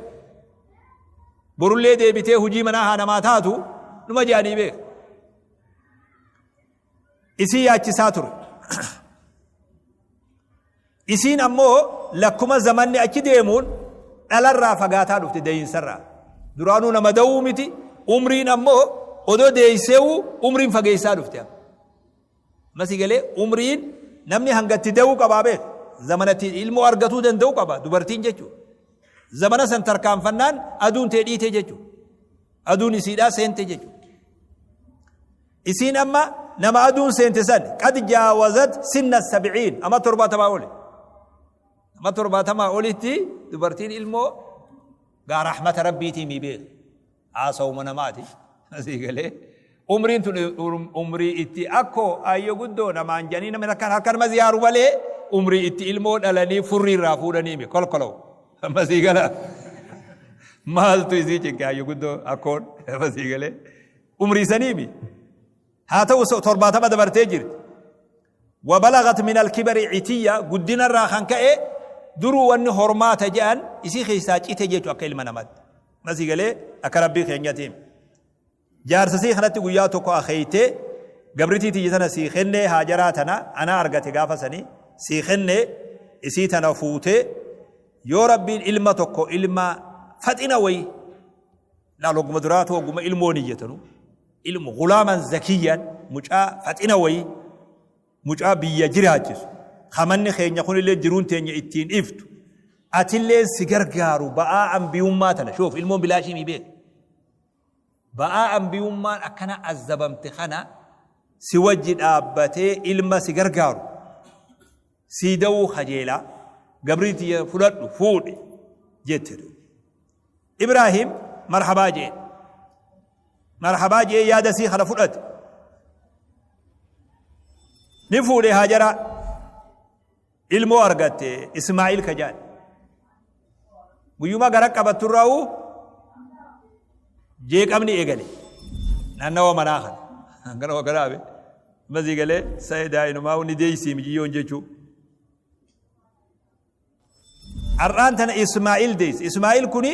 Borullee deebitee hojii manaa haa namaa taatu numa jedhanii beeka. Isii yaachisaa ture. Isiin ammoo lakkuma zamanni achi deemuun dhalarraa fagaataa dhufte dayiinsarraa. Duraanuu nama da'uu miti umriin ammoo odoo deeyseewuu umriin fageessaa dhufte. Masi galee umriin namni hanga itti da'uu qabaa beek. Zamana itti ilmoo argatuu danda'u qaba dubartiin jechuudha. Zamana san tarkaanfannaan aduun tee dhiite jechuudha. Aduun isiidhaa seente jechuudha. Isiin amma nama aduun seente san qad jaawazat sinna sabciin ama 70 oli. Nama 70 olitti dubartiin ilmoo gaa rahmata rabbiitii mii beeku. Haasawuma namaati. Asii galee. Umriin tun umrii itti akkoo ayyo guddoo namaan jedhanii namni harkaan harka nama ziyaaru malee umrii itti ilmoo dhalanii furrii irraa fuudhanii mi kolkoloo. Amma sii gala. Maaltu isii cinqe ayyo guddoo akkoon amma sii galee. Umrii sanii mi. Haa ta'u 70 dabartee jirti. Wabalagat min alkibari citiyya guddina irraa kan ka'e duruu wanni hormaata jedhan isii keessaa cite jechu akka ilma namaatti. Masii galee akka rabbii keenyatiin. Jaarsa sii kanatti guyyaa tokko akeeytee gabritii tiyya tana sii kennee haajaraa tana anaa argate gaafa sanii sii kennee isii tana fuutee yoo rabbiin ilma tokko ilma faxina wayii laal hogguma duraatu hogguma ilmoon iyyatanu ilmu gulaaman zakiyyaan mucaa faxina wayii mucaa biyya jiraachisu kamanni keenya kunillee jiruun teenya ittiin iftu atillee si gargaaru ba'aa ambiyummaa tana shoof ilmoon bilaashii mii beeku ba'aa ambiyummaan akkana azzabamte kana si wajji dhaabbatee ilma si gargaaru sii da'uu kajeelaa gabrii tiyya fudhadhu fuudhi jette Ibraahim marhabaa jeen. Marhabaa jee yaada sii kana fudhate. Ni fuudhe Haajaraa. Ilmoo argatte Ismaa'il ka jedhan. Guyyuma gara qabatturraa'u jeeqamni eegale. Naannawa manaa kana. Ganama kanaabe. Masii galee sa'ee daa'inumaa ni deeysii mijiyyoon jechuu. Har'aan tana Ismaa'il deesse. Ismaa'il kuni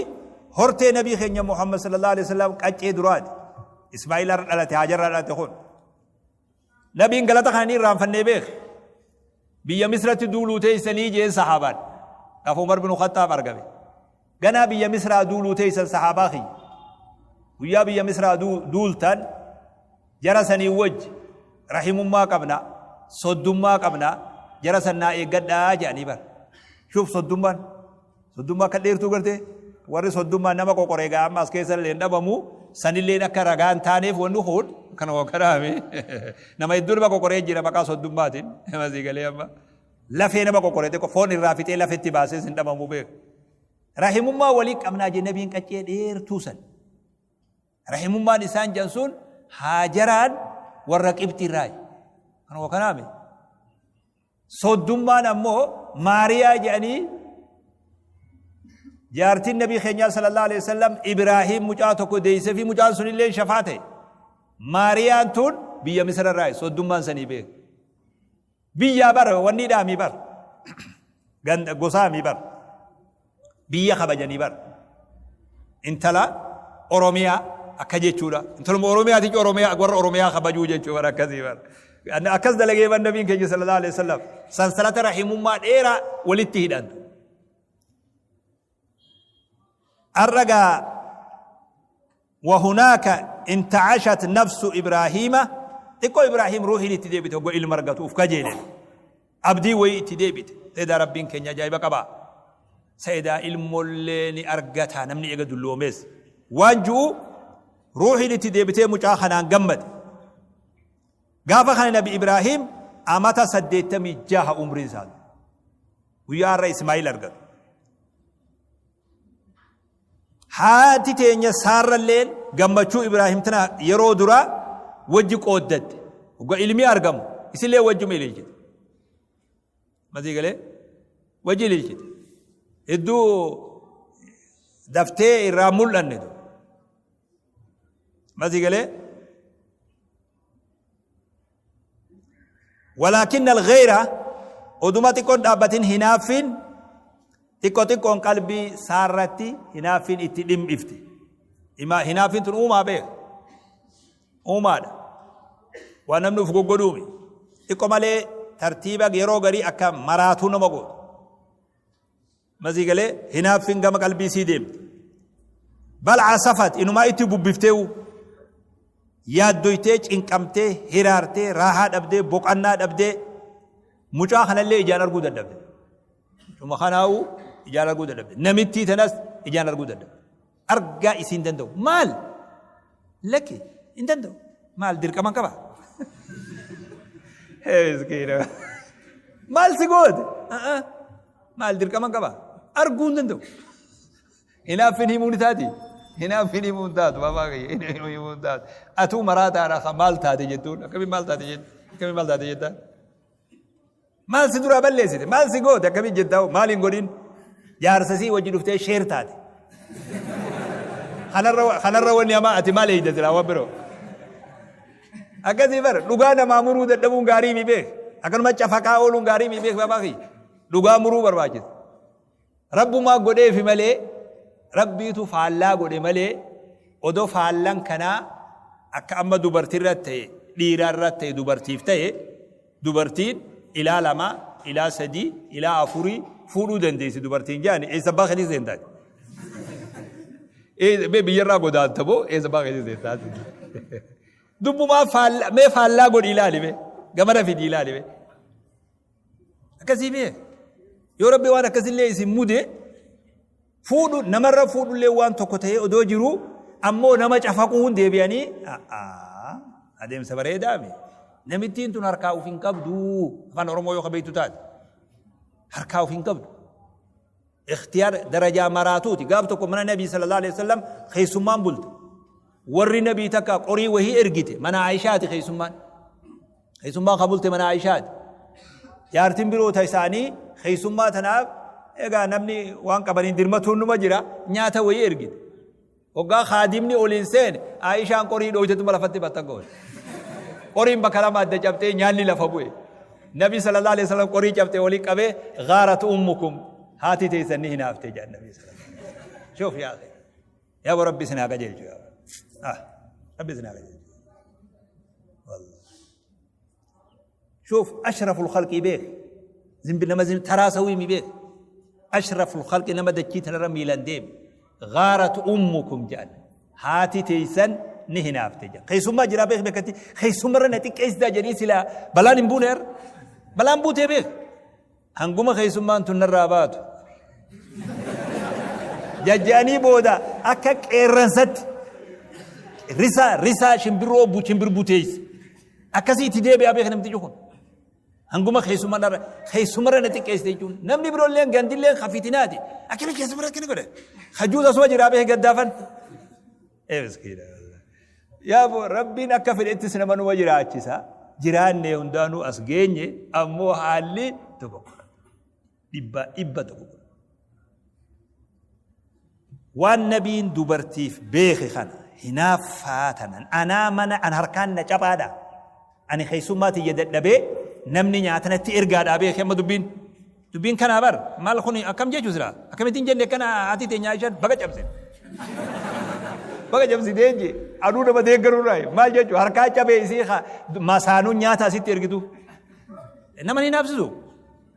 hortee nabii keenya Muhammad sallallahu alaihi wasallam qaccee duraati. Ismaa'il har'a dhalate Haajarraa dhalate kun. Nabiin galata kana ni irraanfannee beeke. Biyya Misratti duuluu teessanii jeen sahaabaan. Gaafa Umar bin Khattaab argame. Ganaa biyya Misraa duuluu teessan sahaabaa kiyya. Guyyaa biyya Misraa duultan jara sanii wajji rahimummaa qabna, soddummaa qabna, jara san naa eeggadhaa jedhanii bara. Shuuf soddummaan. Soddummaa akka dheertuu gartee warri soddummaan nama qoqoree gaa amma as keessa illee hin dhabamu sanilleen akka ragaa hin taaneef wanni kun kana kanaami nama hedduu nama qoqoree jira maqaa soddummaatiin nama sii galee amma. Lafee nama qoqoree xiqqoo foon irraa fixee lafetti baasee sin dhabamu beeku. Rahimummaa walii qabnaa jee nabiin qaccee dheertuu san. Rahimummaan isaan jedhan sun haajaraan warra qibxii irraa. Kanuma kanaami. Soddummaan ammoo Maariyaa jedhanii jaartiin nabii keenyaa sallallahu alaihi wasallam Ibraahiim mucaa tokko deessee fi mucaan sunillee shafaa ta'e. Maariyaan tun biyya Misira irraa soddummaan sanii beeku. Biyyaa bar wanni dhaamii bar. Ganda gosaamii bar. Biyya kabajanii bar. Intala Oromiyaa akka jechuudha. Intaluma Oromiyaati Oromiyaa warra Oromiyaa kabajuu jechuu bar akkasii bar. Akkas dalagee bar nabiin keenya sallallahu alaihi wasallam sansalata rahimummaa dheeraa walitti hidhan. Har'a gaa wahunaaka intacashat nafsu Ibraahiima xiqqoo Ibraahiim ruuhiin itti deebite hogga ilma argatu uf kajeele abdii wayii itti deebite seedaa rabbiin keenya ajaa'iba qabaa seedaa ilmollee ni argata namni eega dulloomees waan ju'u ruuhiin itti deebitee mucaa kanaan gammade gaafa kana nabi Ibraahiim amata 86 umriin isaa guyyaa har'a Ismaa'il argatu. Haati teenya Saarralleen gammachuu Ibraahim tana yeroo duraa wajji qooddatte. Hogga ilmi argamu isillee wajjuma ililchite. Masii galee wajji ililchite. Hedduu daftee irraa mul'anne. Masii galee Walaakinna algheyra oduma xiqqoon dhaabbatin hinaaffiin xiqqo xiqqoon qalbii saarratti hinaaffiin itti dhim'ifte. Hinaaffiin tun uumaa beeka. Uumaadha. Waan namni uf goggodhuumi. Xiqqo malee tartiiba yeroo garii akka maraatuu nama gootu. Masii galee hinaaffiin gama qalbii sii deemte. Bal asafat inumaa itti bubbifteewu. Yaaddoytee, cinqamtee, hiraartee, raahaa dhabdee, boqannaa dhabdee, mucaa kanallee ijaan arguu dadhabde. Mucuma kanaa'uu ijaan arguu dadhabde. Namittii tanas ijaan arguu dadhabde. Argaa isii hin danda'u. Maal? Lakki hin danda'u. Maal dirqama qaba? Miskiina. Maal si goote? Maal dirqama qaba? Arguu hin danda'u. Hinaaffin himuu ni taati? Hinaaffin himuu hin taatu. Baabaa kiyya himuu hin taatu. Atuu maraataadha kan maal taate jettuun akkamiin maal taate jettu? Akkamiin maal taate jettaan? Maal si duraa balleessite? Maal si goote? Akkamiin jettaa? Maal hin godhin? Jaarsa sii wajji dhuftee sheer taate. Kanarra wanni hamaa ati maal eeyda silaa waan biroo? Akkasii bara dhugaa namaa muruu dadhabuun gaarii mi beek? Akkanuma cafaqaa ooluun gaarii mi beek baabaa kiyya? Dhugaa muruu barbaachisa. Rabbumaa godheefi malee Rabbiitu faallaa godhe malee odoo faallan kanaa akka amma dubartiirra ta'e dhiiraarra ta'e dubartiif ta'e dubartiin ilaa lama ilaa sadii ilaa afurii fuudhuu dandeessi dubartiin jaani eessa abbaa keetii seentaati. Mee biyyarraa godaanta moo eessa abbaa keetii seentaati. Dubbumaa faallaa mee faallaa godhi ilaali mee gamana fidi ilaali mee. Akkasii mee yoo rabbi waan akkasillee isin mude fuudhu namarra fuudhullee waan tokko ta'ee odoo jiru ammoo nama cafaquun deebi'anii adeemsa bareedaami. Namittiin tun harkaa uf hin qabdu afaan Oromoo yoo kabeektu taate harkaa uf hin qabdu. Ikhtiyaar darajaa maraatuuti gaaf tokko mana nabii sallallahu alaihi wasallam keessummaan bulte. Warri nabii takka qorii wahii ergite mana Aishaati keessummaan. Keessummaan kan bulte mana Aishaati. Jaartiin biroo ta isaanii keessummaa tanaaf egaa namni waan qabaniin dirmatuun numa jira nyaata wayii ergite. Hoggaa kaadimni oliin seene Aishaan qorii dhooytetuma lafatti baxxa goote. Qoriin bakka lama adda cabxee nyaanni lafa bu'e. Nabi sallallahu alaihi wasallam qorii cabxee olii qabee gaarat ummukum haati teessan ni hinaafte jedhan Nabi sallallahu alaihi wasallam. Shoof yaa akhi. Yaa Rabbi isin haa qajeelchu yaa Ah Rabbi isin haa qajeelchu. Wallah. شوف أشرف الخلق بيك زنب نما زنب تراسوي مي بيك أشرف الخلق نما دكي تنرى ميلان ديم غارت أمكم جان هاتي تيسن نهنا افتجا خيسما جرا بيك بكتي خيسما رنتي كيس دا جري سلا بلان بونر بلان بوتي بيك Hanguma keessummaan tun narraa baatu. Jajjaanii booda akka qeerransatti risaa risaa shimbirroo shimbir buteessi. Akkasii itti deebi'aa beeka namtichi kun. Hanguma keessummaa narra keessumarra na xiqqeessite jechuun namni biroolleen gandilleen kafitinaati. Akkami keessumarra akkana godhe. Hajuus asuma jiraa beeka gaddaafan. Ee miskiina. Yaa boo rabbiin akka fedhettis nama numa jiraachisa. Jiraannee hundaanuu as geenye ammoo haalli dogoggora. Dhibbaa dhibba dogoggora. Waan nabiin dubartiif beeke kana hinaaffaa tanan anaa mana an harkaan na caphaadha. Ani keessummaa tiyya dadhabee namni nyaata natti ergaadhaa beeke amma dubbiin. Dubbiin kanaa bar maal kun akkam jechuu sila akkamittiin jenne akkana haati teenya Aishaan baga cabse. Baga cabsitee je aduu nama deeggaruu irraa maal jechuu harkaa cabee isii masaanuun nyaata asitti ergitu. Nama ni naafsisu.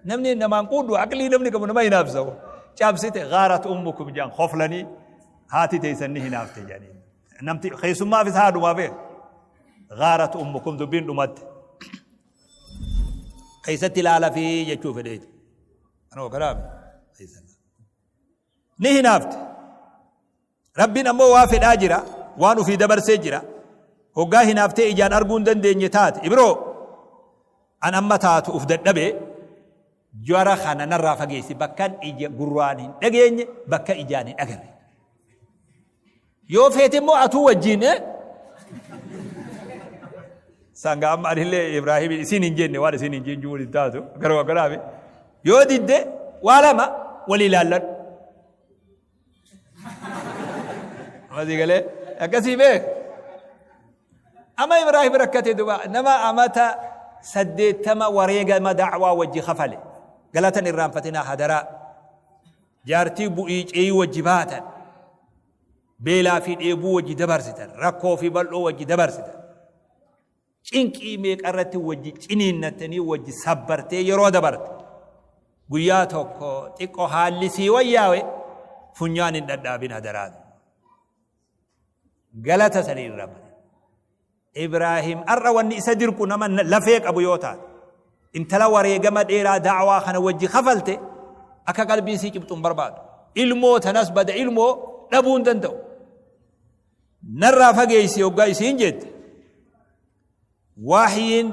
Namni namaan quudhu aqlii namni qabu nama hinaafsa. Cabsite gaarat ummukum jaan koflanii haati teessan ni hinaafte jedhanii. Namti keessummaafis haadhumaa beeku. Gaarat ummukum dubbiin dhumatte. Keessatti ilaala fi jechuu fedheeti. Anoo kanaaf ni hinaafte. Rabbiin ammoo waa fedhaa jira, waan ufii dabarsee jira. Hoggaa hinaaftee ijaan arguu hin dandeenye taate. Ibiroo an amma taatu uf dadhabee jara kana narraa fageessi bakkan ija gurraan hin dhageenye bakka ijaan hin agarre. Yoo feete immoo atuu wajjin eh? Sanga amma anillee Ibraahim isin hin jenne waan isin hin jenne jiru hin taatu garuu akkanaaf yoo didde waa lama walii ilaalladhu. Masii galee akkasii beek. Amma Ibraahim rakkate duba nama amata 80 wareegama da'waa wajji kafale galatan irraanfatinaa hadaraa. Jaartii bu'ii ce'ii wajji baatan, beelaa fi dheebuu wajji dabarsitan, rakkoo fi bal'oo wajji dabarsitan, cinqii meeqa irratti wajji ciniinnattanii wajji sabbartee yeroo dabarte, guyyaa tokko xiqqoo haalli sii wayyaawe funyaan hin dhadhaabin hadaraa. Galata sanii irraa bade. Ibraahim ar'a wanni isa dirqu nama lafee qabu yoo taate, intala wareegama dheeraa da'waa kana wajji kafalte akka qalbiin isii cibxu hin barbaadu. Ilmoo tanas bada ilmoo dhabuu hin danda'u. Narraa fageessi hoggaa isiin jette, wahyiin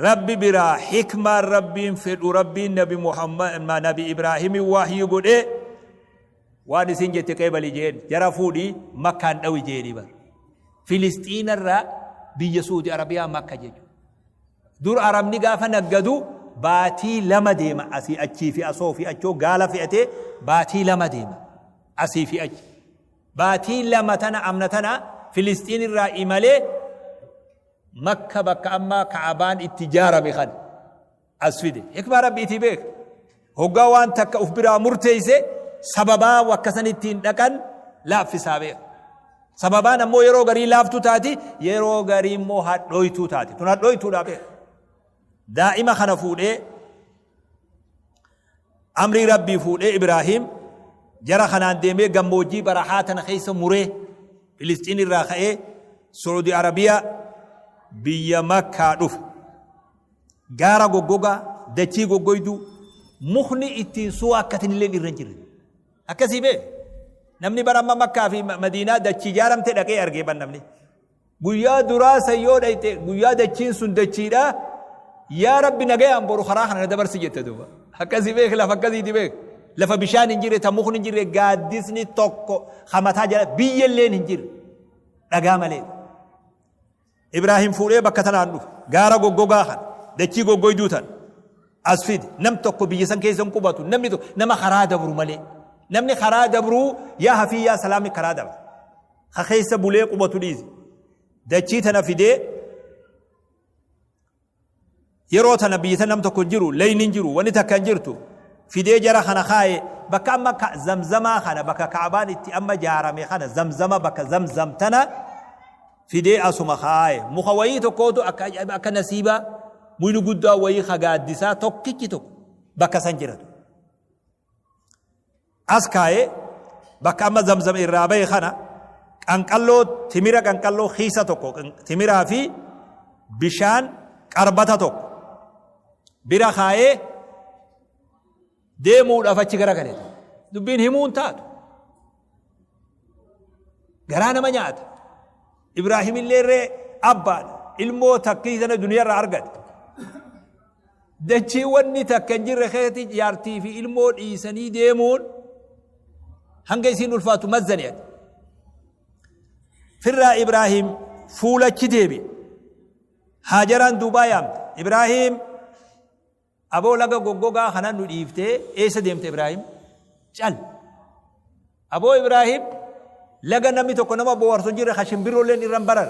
Rabbi biraa hikmaan Rabbiin fedhu, Rabbiin Nabi Muhammad, Nabi Ibraahimin wahyii godhee, waan isin jette qeebali jeen, jara fuudhii Makkaan dhawi jeeni bar. Filistiinarraa biyya Suudi Arabiyaa Makka jechuudha. Dur Arabni gaafa naggadu baatii 2 deema, asii achii fi asoo fi achoo gaala fe'atee baatii 2 deema asii fi achi. Baatii 2 tana amna tana Filistiin irraa imalee Makka, bakka amma Ka'abaan itti ijaarame kana as fide. Hikmaa Rabbiitii beeka. Hoggaa waan takka uf biraa murteeyse sababaa wakka san ittiin dhaqan laaffisaa beeka. Sababaan ammoo yeroo garii laaftuu taati, yeroo garii immoo hadhooytuu taati. Tun hadhooytuudha beeka. Daa'ima kana fuudhee, amrii Rabbii fuudhee, Ibraahiim jara kanaan deemee gammoojjii barahaa tana keessa muree Filisxiin irraa ka'ee Saudi Arabiyaa biyya Makkaa dhufe. Gaara goggogaa, dachii goggoyduu, mukni ittiin suwaa akkatin illee irra hin jirre. Akkasii beek. Namni bara amma Makkaa fi Madiinaa dachii ijaaramte dhaqee argee ban namni. Guyyaa duraa san yoo dhayxe, guyyaa dachiin sun dachiidha, yaa Rabbi nagayaan boru karaa kana na dabarsi jette duuba. Akkasii beek, lafa akkasiiti beek. Lafa bishaan hin jirre, ta mukni hin jirre, gaaddisni tokko ka mataa jala biyya illeen hin jirre. Dhagaa malee. Ibraahim fuudhee bakka tanaan dhufe. Gaara goggogaa kana, dachii goggoyduu tana as fide. Nam tokko biyya san keessa hin qubatu. Namni tokko nama karaa dabru malee. Namni karaa dabruu yaa hafii yaa salaamni karaa dabra. Ka keessa bulee qubatu dhiisi. Dachii tana fidee yeroo tana biyya tana nam tokko hin jiru, layni hin jiru, wanni takka hin jirtu. Fidee jara kana kaaye bakka amma Zamzamaa kana, bakka Ka'abaan itti amma jaarame kana, Zamzama, bakka Zamzam tana fidee asuma kaaye. Muka wayii tokkootu akka ajaa'iba, akka nasiibaa, muyni guddaa wayii ka gaaddisaa tokkichi tokko bakka san jiratu. As kaayee bakka amma Zamzam irraa bahe kana qanqalloo timira, qanqalloo kiisa tokko timiraa fi bishaan qarbata tokko bira kaayee deemuudhaaf achi garagale. Dubbiin himuun taatu. Garaa nama nyaata. Ibraahim illee irree abbaadha. Ilmoo takkii sana duniyaa irraa argate. Dachii wanni takka hin jirre keessatti jaartii fi ilmoo dhiisanii deemuun hanga isiin ulfaatu mazzani ati. Firraa Ibraahim fuulachi deebi'e. Haajaraan duubaa yaamte. Ibraahim, aboo laga goggogaa kana nu dhiiftee eessa deemte Ibraahim? Cal. Aboo Ibraahim, laga namni tokko nama booharsu hin jirre, ka shimbirroolleen irra hin barar.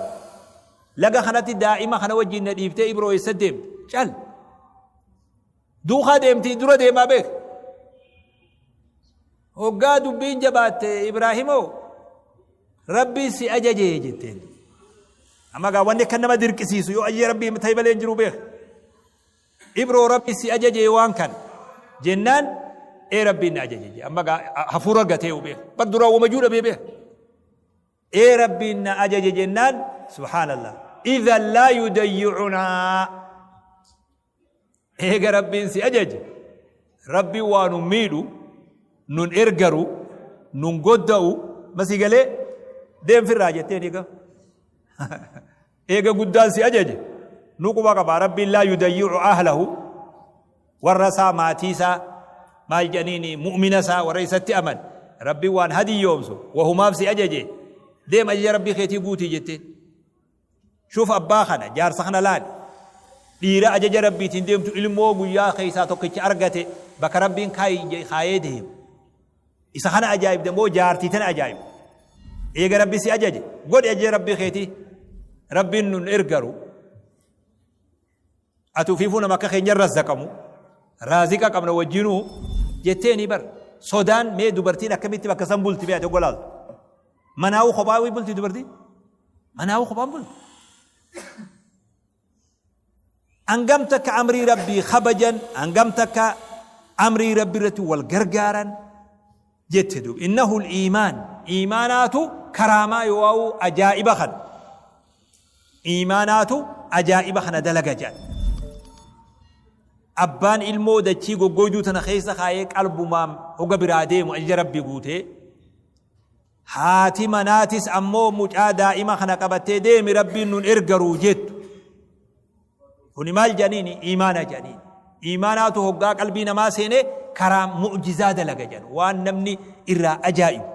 Laga kanatti daa'ima kana wajjin na dhiiftee Ibroo eessa deemte? Cal. Duukaa deemtii dura deemaa beek. Hoggaa dubbiin jabaatte, Ibraahimoo, Rabbiin si ajajee jetteen. Amma gaa wanni akka nama dirqisiisu yoo ajaja Rabbii ta'e malee hin jiru beek. Ibroo, Rabbi si ajajee waan kana jennaan, ee Rabbiin na ajaje jee. Amma gaa hafuura argatee beek. Bar duraa wama juu dhabee beek. Ee Rabbiin na ajaje jennaan, subhaanallah. Idhan laa yudayyi'unaa. Eega Rabbiin si ajaje, Rabbiin waa nun miidhu, nun ergaru, nun godda'u, masii galee deemfirraa jetteen eega. Eega guddaan si ajaje, nu quba qaba Rabbiin, laa yudayyi'u ahlahu, warra isaa, maatii isaa, maal jedhaniini, mu'mina isaa, warra isatti aman Rabbiin waan hadiyyoomsu wahumaaf si ajaje, deem ajaja Rabbii keetii guutii jetteen. Shuuf abbaa kana, jaarsa kana laali. Dhiira ajaja Rabbiitiin deemtu, ilmoo guyyaa keessaa tokkicha argate bakka Rabbiin kaayee deemu. Isa kana ajaa'ibda moo jaartii tana ajaa'ibda? Eega Rabbi si ajaje, godhi ajaja Rabbii keetii. Rabbiin nun ergaru. Ati ufiifuu nama akka keenya razzaqamu, raaziqa qabna wajjinuu jetteeni bar. Sodaan mee dubartiin akkamitti bakka san bulti mee ati oggo laaltu? Manaa'uu kophaa bulti dubartiin? Manaa'uu kophaan bulti? Hangam takka amrii Rabbii kabajan, hangam takka amrii Rabbii irratti wal gargaaran jette duuba. Innahu iimaan, iimaanaatu karaamaa yoo ajaa'iba kana. Iimaanaatu ajaa'iba kana dalaga jedhan. Abbaan ilmoo dachii goggoyduu tana keessa kaayee qalbumaan hoga biraa deemu ajaja Rabbii guutee, haati manaatis ammoo mucaa daa'ima kana qabattee deemi Rabbiin nun ergaruu jettu. Kuni maal jedhaniini? Iimaana jedhaniini. Iimaanaatu hoggaa qalbii namaa seenee karaa mu'jizaa dalaga jedhan. Waan namni irraa ajaa'ibu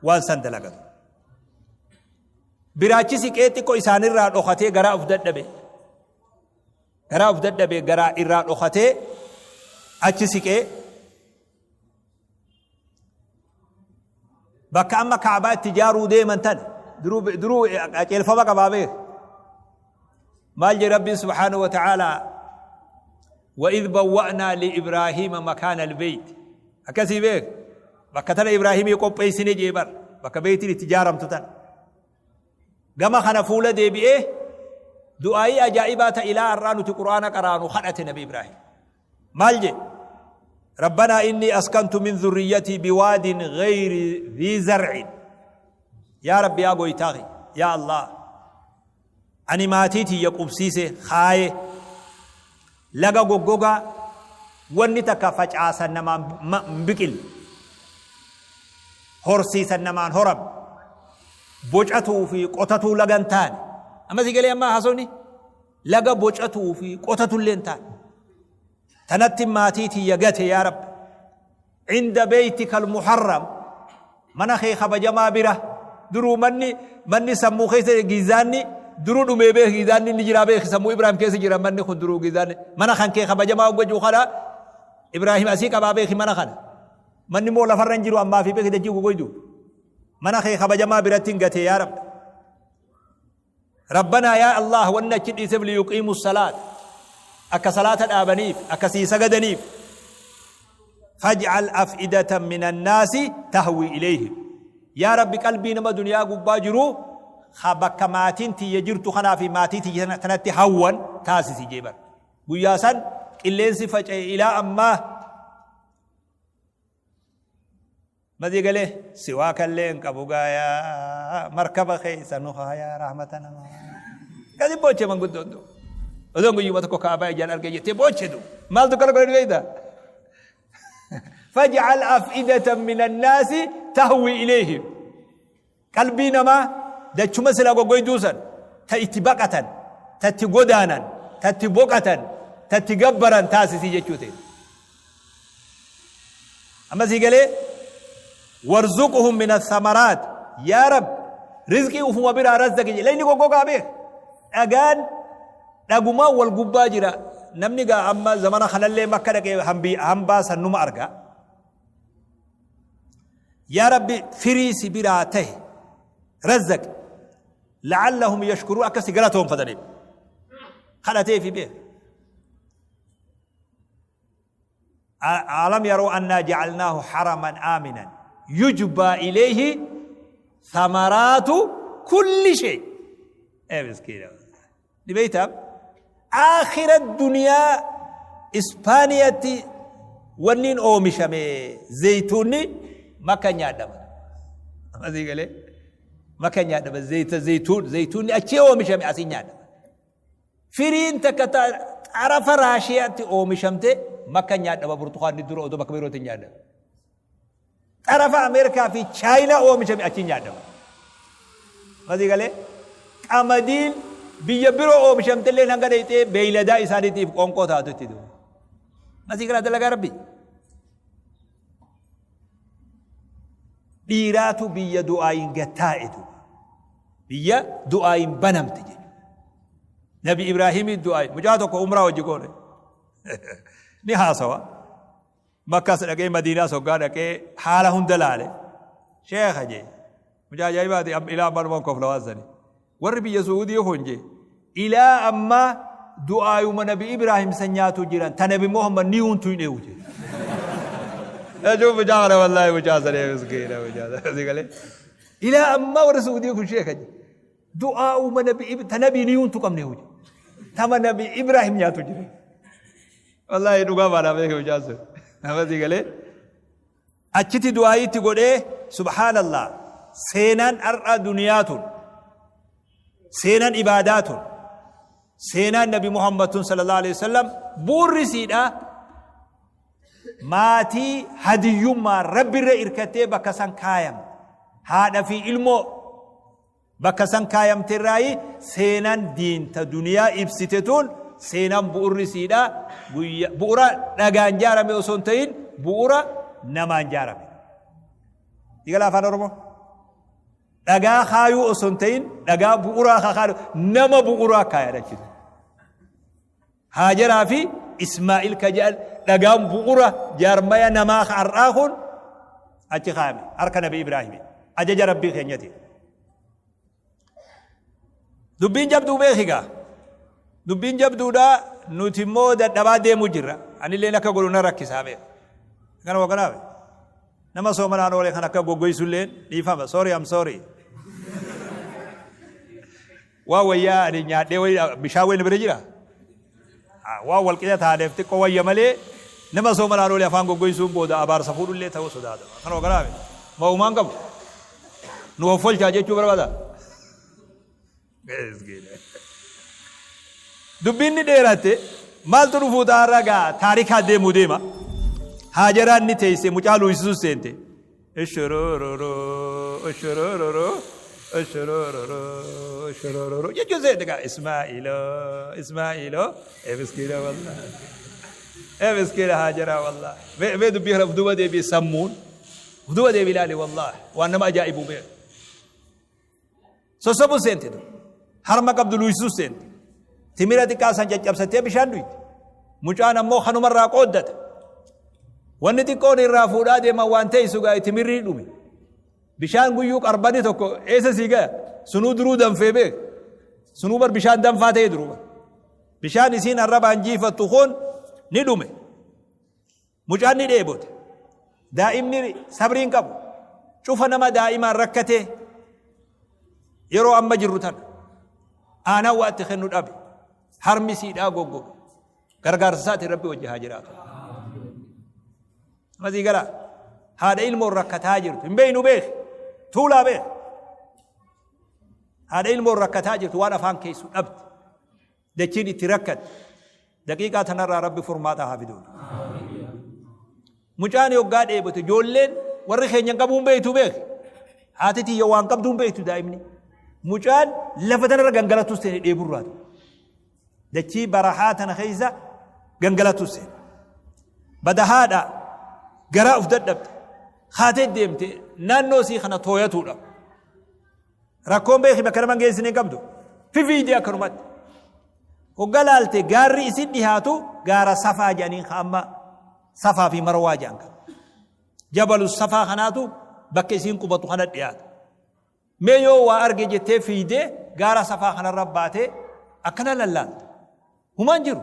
waan san dalagatu. Biraachi siqee xiqqoo isaanirraa dhokatee garaa of dadhabe. Garaa of dadhabe garaa irraa dhokatee achi siqee bakka amma kaabaa itti ijaaruu deeman tana duruu duruu qajeelfama qabaa beek. Maal jedhe Rabbiin subhaanahu wa ta'aalaa? وإذ بوأنا لإبراهيم مكان البيت akkasii beek bakka tana Ibraahimii qopheessine jee bar bakka beeytiin itti ijaaramtu tana gama kana fuula deebi'ee du'aayii ajaa'ibaa ta ilaa har'aa nuti qur'aana qaraanu kadhate nabi Ibraahim maal jedhe? Rabbanaa innii askantu min zurriyyatii biwaadin gayri dhii zar'in, yaa Rabbi, yaa goytaa kiyya, yaa Allah, ani maatii tiyya qubsiise kaaye laga goggogaa wanni takka facaasan namaan hin biqille, horsiisan namaan horamne, bocatuu fi qotatuu laga hin taane. Amma si galee? Amma haasofni laga bocatuu fi qotatullee hin taane tanatti maatii tiyya gate. Yaa Rabbi, inda beeytika almuharram, mana kee kabajamaa bira. Duruu manni sammuu keessa giizaanni duruu dhumee beeki, giizaanni inni jiraa beeki, sammuu Ibraahim keessa jira manni kun duruu. Giizaanni mana kan kee kabajamaa hoggachuu kana Ibraahim asii qabaa beeki. Mana kana manni immoo lafarra hin jiru ammaa fi beeki, dachii gogoydu mana kee kabajamaa biratti hin gate. Yaa Rabbi, Rabbanaa, yaa Allah, wanni achi dhiiseef liyuqiimu salaat, akka salaata dhaabaniif, akka sii sagadaniif. Faj'al af'idatan min annaasi tahwi ilayhim, yaa Rabbi, qalbii nama duniyaa gubbaa jiru ha bakka maatiin tiyya jirtu kanaa fi maatii tiyya tanatti hawwan taasisi jee bar. Guyyaa san qilleensi faca'e ilaa ammaa Madii galee siwaa kallee hin qabu gaayaa markaba keessa nu kaayaa rahmata namaa. Gadi booche manguddoon du. Odoon guyyuma tokko kaabaa ijaan argee jettee booche du. Maaltu kana godhan beekta? Faj'al af'idatan minan naasi tahwi ilayhim. Qalbii namaa dachuma silaa goggoyduu san ta itti baqatan, ta itti godaanan, ta itti boqatan, ta itti gabbaran taasisi jechuu ta'e. Amma sii galee? Warzuqhum min athamaraat, yaa Rab, rizqii ufuma biraa razzaqi jedhe. Layni goggogaa beek. Dhagaan dhagumaan wal gubbaa jira. Namni gaa amma zamana kanallee Makka dhaqee hambaa san numa arga. Yaa Rabbi, firii si biraa tahe razzaqi, la'allahum yashkuruu, akka si galatoonfataniif kadhateefi beek. Alam yaroo annaa jacalnaahu haraman aaminan yujbaa ilayhi thamaraatu kulli shay. Ee miskiina ni beeytaa, aakhira duniyaa Ispaaniyatti wanniin oomishame zeytuunni Makka nyaadhama. Asii galee? Makka nyaadhama zeyta zeytuun, zeytuunni achii oomishame asii nyaadhama. Firiin takka xarafa Raashiyaatti oomishamte Makka nyaadhama, burtukaanni dura odoo bakka birootti nyaadhama. Xarafa Ameerikaa fi Chaayinaa oomishame achiin nyaadhama. Masii galee? Qamadiin biyya biroo oomishamte illee hanga dheeyxee beeyladaa isaaniitiif qoonqoo taatu itti duuba. Masii galaa dalagaa Rabbii. Dhiiraatu biyya du'aayin gattaa'e duuba. Biyya du'aayin banamte jechuudha. Nabi Ibraahimii du'aayin. Mucaa tokko umraa hojii goone. Ni haasawa. Makkaas dhaqee Madiinaas hoggaa dhaqee haala hunda laale. Sheekha jee. Mucaa ajaa'ibaati, ilaa ammaa numan kofla waan sani. Warri biyya Su'uudii kun jee, ilaa ammaa du'aayuma Nabi Ibraahim san nyaatu jiran, ta Nabi Muhammad ni huntu hin eegu jee. Jechuun mucaa kana, wallaahi mucaa sanii miskiina mucaa sanii galee. Ilaa ammaa warri Su'uudii kun, sheekha jee, du'aa'uma Nabi ta Nabi ni huntu qabne eegu jee. Tama Nabi Ibraahim nyaatu jiran. Wallaahi dhugaa baanaa beeke mucaan sun. Nama sii galee. Achitti du'aayii itti godhee, subhaanallah, seenaan har'a duniyaa tun. Seenaan ibaadaa tun, seenaan Nabi Muhammad tun sallallahu alaihi wasallam bu'urri siidha maatii hadiyyummaa Rabbirra irkattee bakka san kaayamte. Haadha fi ilmoo bakka san kaayamte irraayi seenaan diinta duniyaa ibsite tun, seenaan bu'urri siidha bu'ura dhagaan jaarame osoo hin ta'in bu'ura namaan jaarame. Digala afaan Oromoo? Dhagaa kaayuu osoo hin ta'in dhagaa bu'uraa kaayuu, nama bu'uraa kaayadha jechuudha. Haajaraa fi Ismaa'il ka jedhan dhagaan bu'ura jaarmaya namaa har'aa kun achi kaayame harka Nabi Ibraahimi ajaja Rabbii keenyati. Dubbiin jabduu beekigaa. Dubbiin jabduudha, nuti immoo dadhabaa deemuu jirra. Anilleen akka godhu na rakkisaa beeka. Kana waganaaf nama soomanaan oole kan akka goggoysulleen dhiifama. Sorry, I'm sorry. Waa wayyaa ani nyaadhee wayii bishaan wayii na bira jira. Waan wal qixa taaneef xiqqoo wayya malee nama soomanaan oole afaan goggoysuun booda abaarsa fuudhullee ta'uu sodaata. Kana waganaaf ma'umaan qabu. Nu offolchaa jechuu barbaada. Dubbiin ni dheeratte, maaltu dhufuu taarra gaa taarikaa deemuu deema. Haajaraan ni teesse, mucaa luuysisuu seente. Ishorororo ishorororo ishorororo ishorororo jechuun seente gaa. Ismaa'iloo Ismaa'iloo, ee miskiina wallah, ee miskiina Haajaraa wallah. Mee dubbii kana uf duuba deebi'e, sammuun uf duuba deebi'e ilaali, wallah waan nama ajaa'ibuu beeku. Sossobuu seente dur. Harma qabdu luuysisuu seente. Timira xiqqaa san caccabsattee bishaan dhuyte. Mucaan ammoo kanumarraa qooddata. Wanni xiqqoon irraa fuudhaa deeman waan teessu gaa, timirri dhume. Bishaan guyyuu qarbani tokko eessa sii gaya? Sunuu duruu danfee beek. Sunuu bar bishaan danfaa ta'e duruu. Bishaan isiin arrabaan jiifattu kun ni dhume. Mucaan ni dheebote. Daa'imni sabrii hin qabu. Cufa nama daa'imaan rakkatee yeroo amma jirru tana. Aanaan waa itti kennu dhabe. Harmi siidhaa goggoge. Gargaarsa isaatiin Rabbi wajji haa jiraatu. Masii galaa. Haadha ilmoon rakkataa jirtu. Hin beeynu beek. Tuulaa beek. Haadha ilmoon rakkataa jirtu waan afaan keessu dhabde. Dachiin itti rakkatte. Daqiiqaa tanarraa Rabbi furmaata haa fiduun. Mucaan yoggaa dheebote ijoolleen warri keenya hin qabuun beektu beek. Haati tiyya waan qabduun beektu daa'imni. Mucaan lafa tanarra gangalatus seene dheeburraa. Dachii barahaa tana keessa gangalatus seene. Bada haadha garaa uf dadhabde. Haatee deemte naannoo isii kana tooyatuudha. Rakkoon beeki bakka nama hin geessine hin qabdu. Fifiidee akkanumatti. Hogga laalte gaarri isin dhihaatu gaara Safaa jedhaniin, ka amma Safaa fi Marwaa jedhan kana. Jabalu Safaa kanaatu bakka isiin qubatu kana dhiyaata. Mee yoo waa arge jettee fiidee gaara Safaa kanarra baatee akkana lallaalte. Humaan jiru.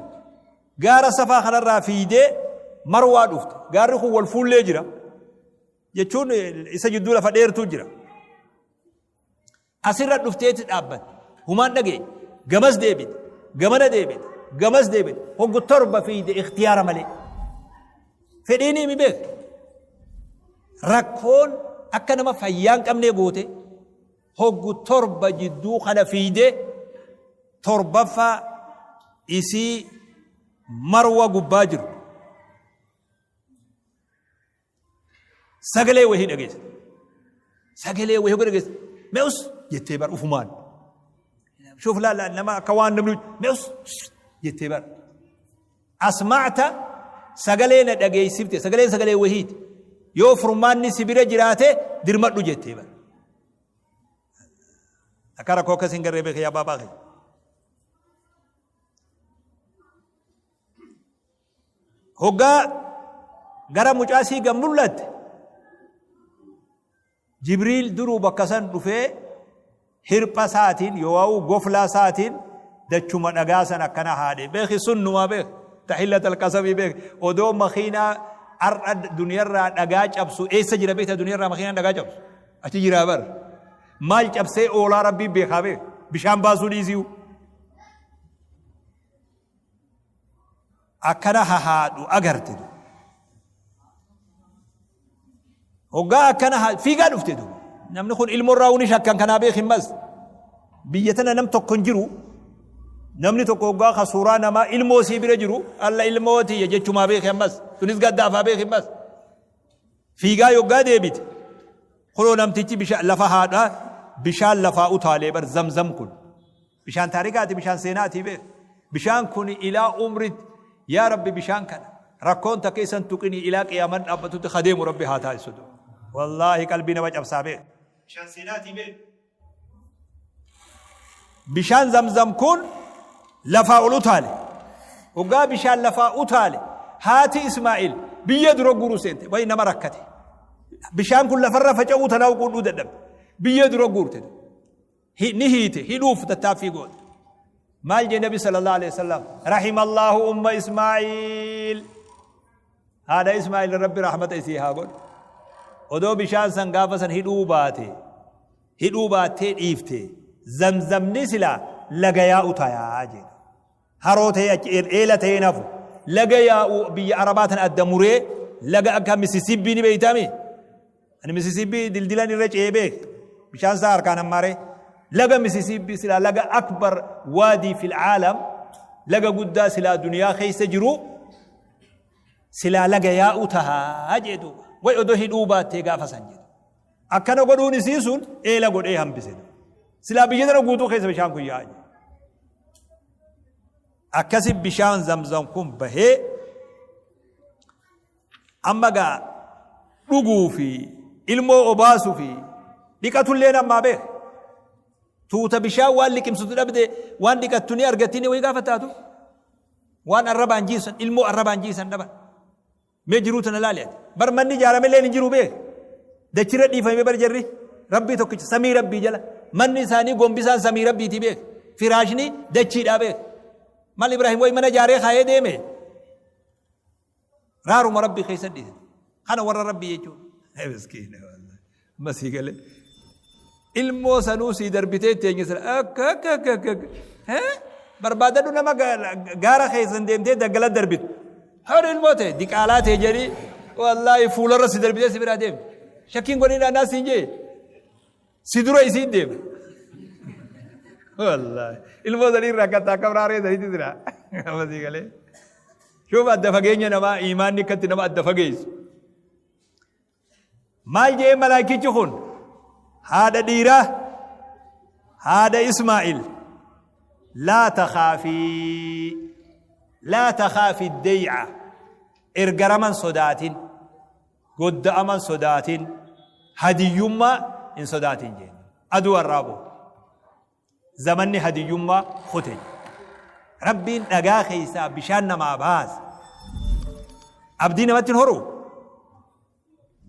Gaara Safaa kanarraa fiidee Marwaa dhufte. Gaarri kun wal fuullee jira. Jechuun isa jidduu lafa dheertuu jira. Asirra dhufteeti dhaabbatte. Humaan dhageenye. Gamas deebite. Gamana deebite. Gamas deebite. Hoggu 7 fiide ikhtiyaara malee. Fedhiin himi beek. Rakkoon akka nama fayyaa hin qabnee goote, hoggu 7 jidduu kana fiide, torbaffaa isii Marwa gubbaa jiru. Sagalee wahii dhageesse. Sagalee wahii dhageesse. Mee us jettee bar ufumaan. Shuuf laala nama akka waan namni mee us jettee bar. Asma'ta, sagalee na dhageessifte, sagaleen sagalee wahiiti. Yoo furmaanni si bira jiraate dirmadhu jettee bar. Akka rakkoo akkas hin garree beekee yaa baabaa kee. Hoggaa gara mucaa sii gad mul'atte, Jibriil duruu bakka san dhufee hirpha isaatiin yoo'uu goflaa isaatiin dachuma dhagaa san akkana haadhe. Beeki, sunnumaa beek, taxillat alqasamii beek. Odoo makiinaa har'a duniyarraa dhagaa cabsu eessa jira beekta? Duniyarraa makiinaan dhagaa cabsu achi jiraa bar. Maal cabsee oolaa Rabbii beekaa beek, bishaan baasuu dhiisiu. Akkana hahaadhu agarte du. Hoggaa akkana fiigaa dhufte du. Namni kun ilmo irraa ni shakkan kanaa beek himmas. Biyya tana nam tokko hin jiru. Namni tokko hoggaa ka suuraa namaa ilmoo sii bira jiru alla ilmoo tiyya jechumaa beeki ammas. Sunis gaddaafaa beeki ammas. Fiigaa yoggaa deebite. Kunoo namtichi bishaan lafa haadha bishaan lafaa utaalee bar zamzam kun. Bishaan taarikaati bishaan seenaatii beek. Bishaan kun ilaa umritti yaa rabbi bishaan kana rakkoon takka isan tuqinii ilaa qiyaaman dhaabbatutti kadeemu rabbi haa taasisu. Wallaahi qalbii nama cabsaa beek. Bishaan seenaatii beek. Bishaan zamzam kun lafaa ol utaale. Hoggaa bishaan lafaa utaale haati Ismaa'il biyya dura guuruu seente. Wayi nama rakkate. Bishaan kun lafarra faca'uu tanaa quudhuu dadhabde. Biyya dura guurte. Ni hiite hidhuuf tattaaffii goote. Maal jee Nabi sallallahu alaihi wasallam? Rahimallahu umma Ismaa'il. Haadha Ismaa'il Rabbi rahmata isii haa godhu. Odoo bishaan san gaafa san hidhuu baate hidhuu baattee dhiifte zamzamni silaa laga yaa'u tayaa jedhe. Haroo ta'ee achi eela ta'ee nafu laga yaa'u biyya Arabaa tan adda muree laga akka Misisiipii ni beeytaami. Ani Misisiipii dildilan irra ce'ee beek bishaan isaa harkaan hammaaree laga Misisiipii silaa laga akbar waadii fil caalam laga guddaa silaa duniyaa keessa jiru silaa laga yaa'u tahaa jee duuba way odoo hidhuu baattee gaafa san jedhu akkana godhuun isii sun eela godhee hambise silaa biyya tana guutuu keessa bishaan kun yaa'a jedhe akkasi bishaan zamzam kun bahee amma gaa dhuguu fi ilmoo obaasuu fi dhiqatullee ammaa beeka tuuta bishaan waan liqimsitu dhabde waan dhiqattu ni argatti ni wayii gaafa taatu Waan arrabaan jiisan, ilmoo arrabaan jiisan dhaban. Mee jiruu tana laali ati. Bar manni ijaaramellee hin jiru beek. Dachirra dhiifame bar jarri. Rabbii tokkicha samii rabbii jala. Manni isaanii gombisaan samii rabbiitii beek. Firaashni dachiidhaa beek. Mal Ibrahim wayi mana ijaaree kaayee deeme. Raaruma rabbii keessa dhiise. Kana warra rabbii jechuun. Miskiina wallahi. Amma sii galee. Ilmoo sanuu sii darbitee itti eenyu sana akka akka akka akka akka. Hee? Barbaadadhu nama gaara keessan deemtee daggala darbitu. Hori ilmoo ta'e diqaalaa ta'e jedhii wallaahi fuularra si darbitee si biraa deemte. Shakkiin godhin anaa siin jee. Si dura isiin deema. Wallaahi. Ilmoo sanii irraa akka akka raaree saniitti jira. Amma sii galee. Shuuf adda fageenya namaa imaanni akkatti nama adda fageessu. Maal jee malaakichi kun haadha dhiiraa haadha Ismaa'il laa takhaafii laa takhaafii dey'a ergaraman sodaatin godda'aman sodaatin hadiyyummaa hin sodaatin jeen aduu har'aa booda zamanni hadiyyummaa kute rabbiin dhagaa keessaa bishaan namaa baasa abdii namatti hin horu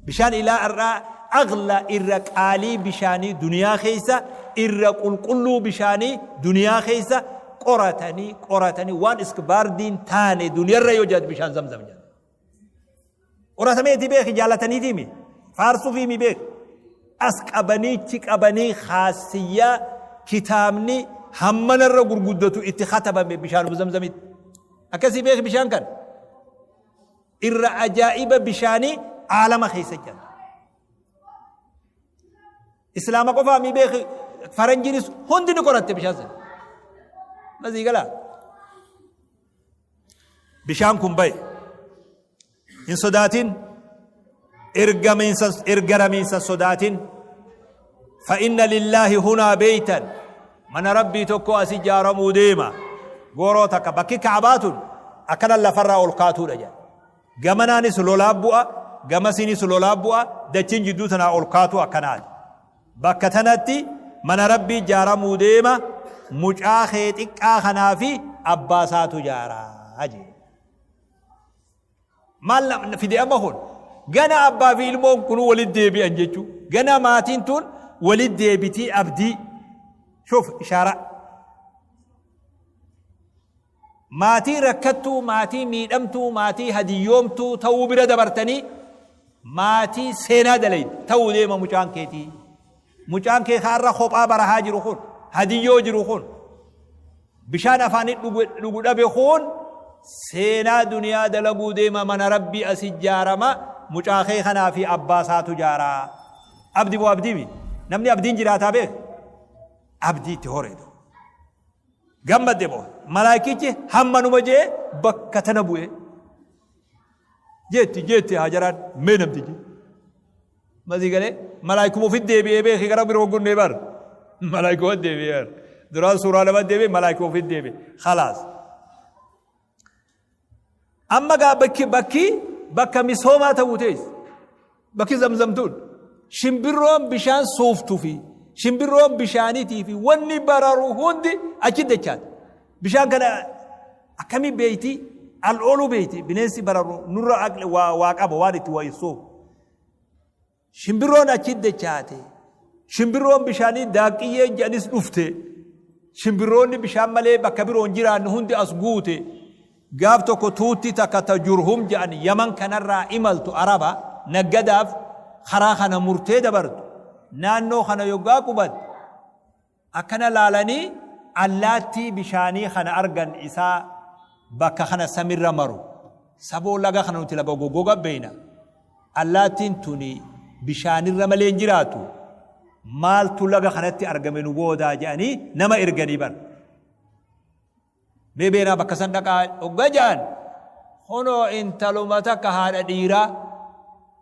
bishaan ilaa har'aa agla irra qaalii bishaanii duniyaa keessa irra qulqulluu bishaanii duniyaa keessa qoratanii qoratanii waan iskbaardiin taane duniyarra yoo jiraatu bishaan zamzam jedha Qoratameeti beeki jaalataniitii mi faarsuufii mi beeki as qabaniichi qabanii kaassiyyaa kitaabni hammanarra gurguddatu itti katabame bishaanuma zamzamitti. Akkasii beeki bishaan kan irra ajaa'iba bishaanii aalama keessa jira. Islaama qofaa mi beeki faranjiinis hundi ni qoratte bishaan sana. Masii galaa. Bishaan kun bahe. Hin sodaatin. Ergaramiinsa sodaatin. Fa'inna lillaahi hunaa beeytan. Mana rabbii tokko as ijaaramuu deema. Gooroo takka bakki kaabaa tun akkana lafarraa ol kaatuudha jedha. Gamanaanis lolaa bu'a, gamasiinis lolaa bu'a, dachiin jidduu tanaa ol kaatuu akkanaati. Bakka tanatti mana Rabbii jaaramuu deema, mucaa kee xiqqaa kanaa fi abbaa isaatu jaaraa jee. Maal fide amma kun? Gana abbaa fi ilmoon kunuu walitti deebi'an jechuu. Gana maatiin tun walitti deebitii abdii. Shuuf ishaaraa. Maatii rakkattuu, maatii miidhamtuu, maatii hadiyyoomtuu ta'uu bira dabartanii maatii seenaa dalayde ta'uu deema mucaan keetii. Mucaan kee kaarra kophaa barahaa jiru kun, hadiyyoo jiru kun, bishaan afaanii dhugu dhabe kun seenaa duniyaa dalaguu deema mana rabbii as ijaarama mucaa kee kanaa fi abbaa isaatu jaaraa. Abdi moo abdii mi? Namni abdiin jiraataa beeka. Abdii itti horee duuba. Gammadde moo malaayikichi hammanuma jee bakka tana bu'e. Jeetti jeetti Haajaraan mee namtichi. Masii galee malaayikuma ofitti deebi'ee beeki gara biroo gunnee bar. Malaayikuma deebi'ee bar. Duraan suuraa lama deebi'ee malaayikuma ofitti deebi'e. Khalaas. Amma gaa bakki bakki bakka misoomaa ta'uu teessi. Bakki zamzamtuun shimbirroon bishaan suuftu fi shimbirroon bishaaniitii fi wanni bararu hundi achi dachaati. Bishaan kana akkamii beeyti? Al ooluu beeyti. Bineensi bararu nurra waa qaba waan itti waa ibsuuf. Shimbirroon achi dachaate. Shimbirroon bishaanii daaqqiyyeen jedhanis dhufte. Shimbirroonni bishaan malee bakka biroo hin jiraanne hundi as guute. Gaaf tokko tuutti takka ta Jurhum jedhan Yaman kanarraa imaltu Araba naggadaaf karaa kana murtee dabartu. Naannoo kana yoggaa qubatte Akkana laalanii allaattii bishaanii kana argan isaa bakka kana samirra maru. Saboo laga kana nuti laga goggoga beeyna. Allaattiin tuni bishaanirra malee hin jiraatu. Maaltu laga kanatti argame nu boodaa jedhanii nama erganii bar. Mee beenaa bakka san dhaqaa hoggaa ja'an kunoo intaluma takka haadha dhiiraa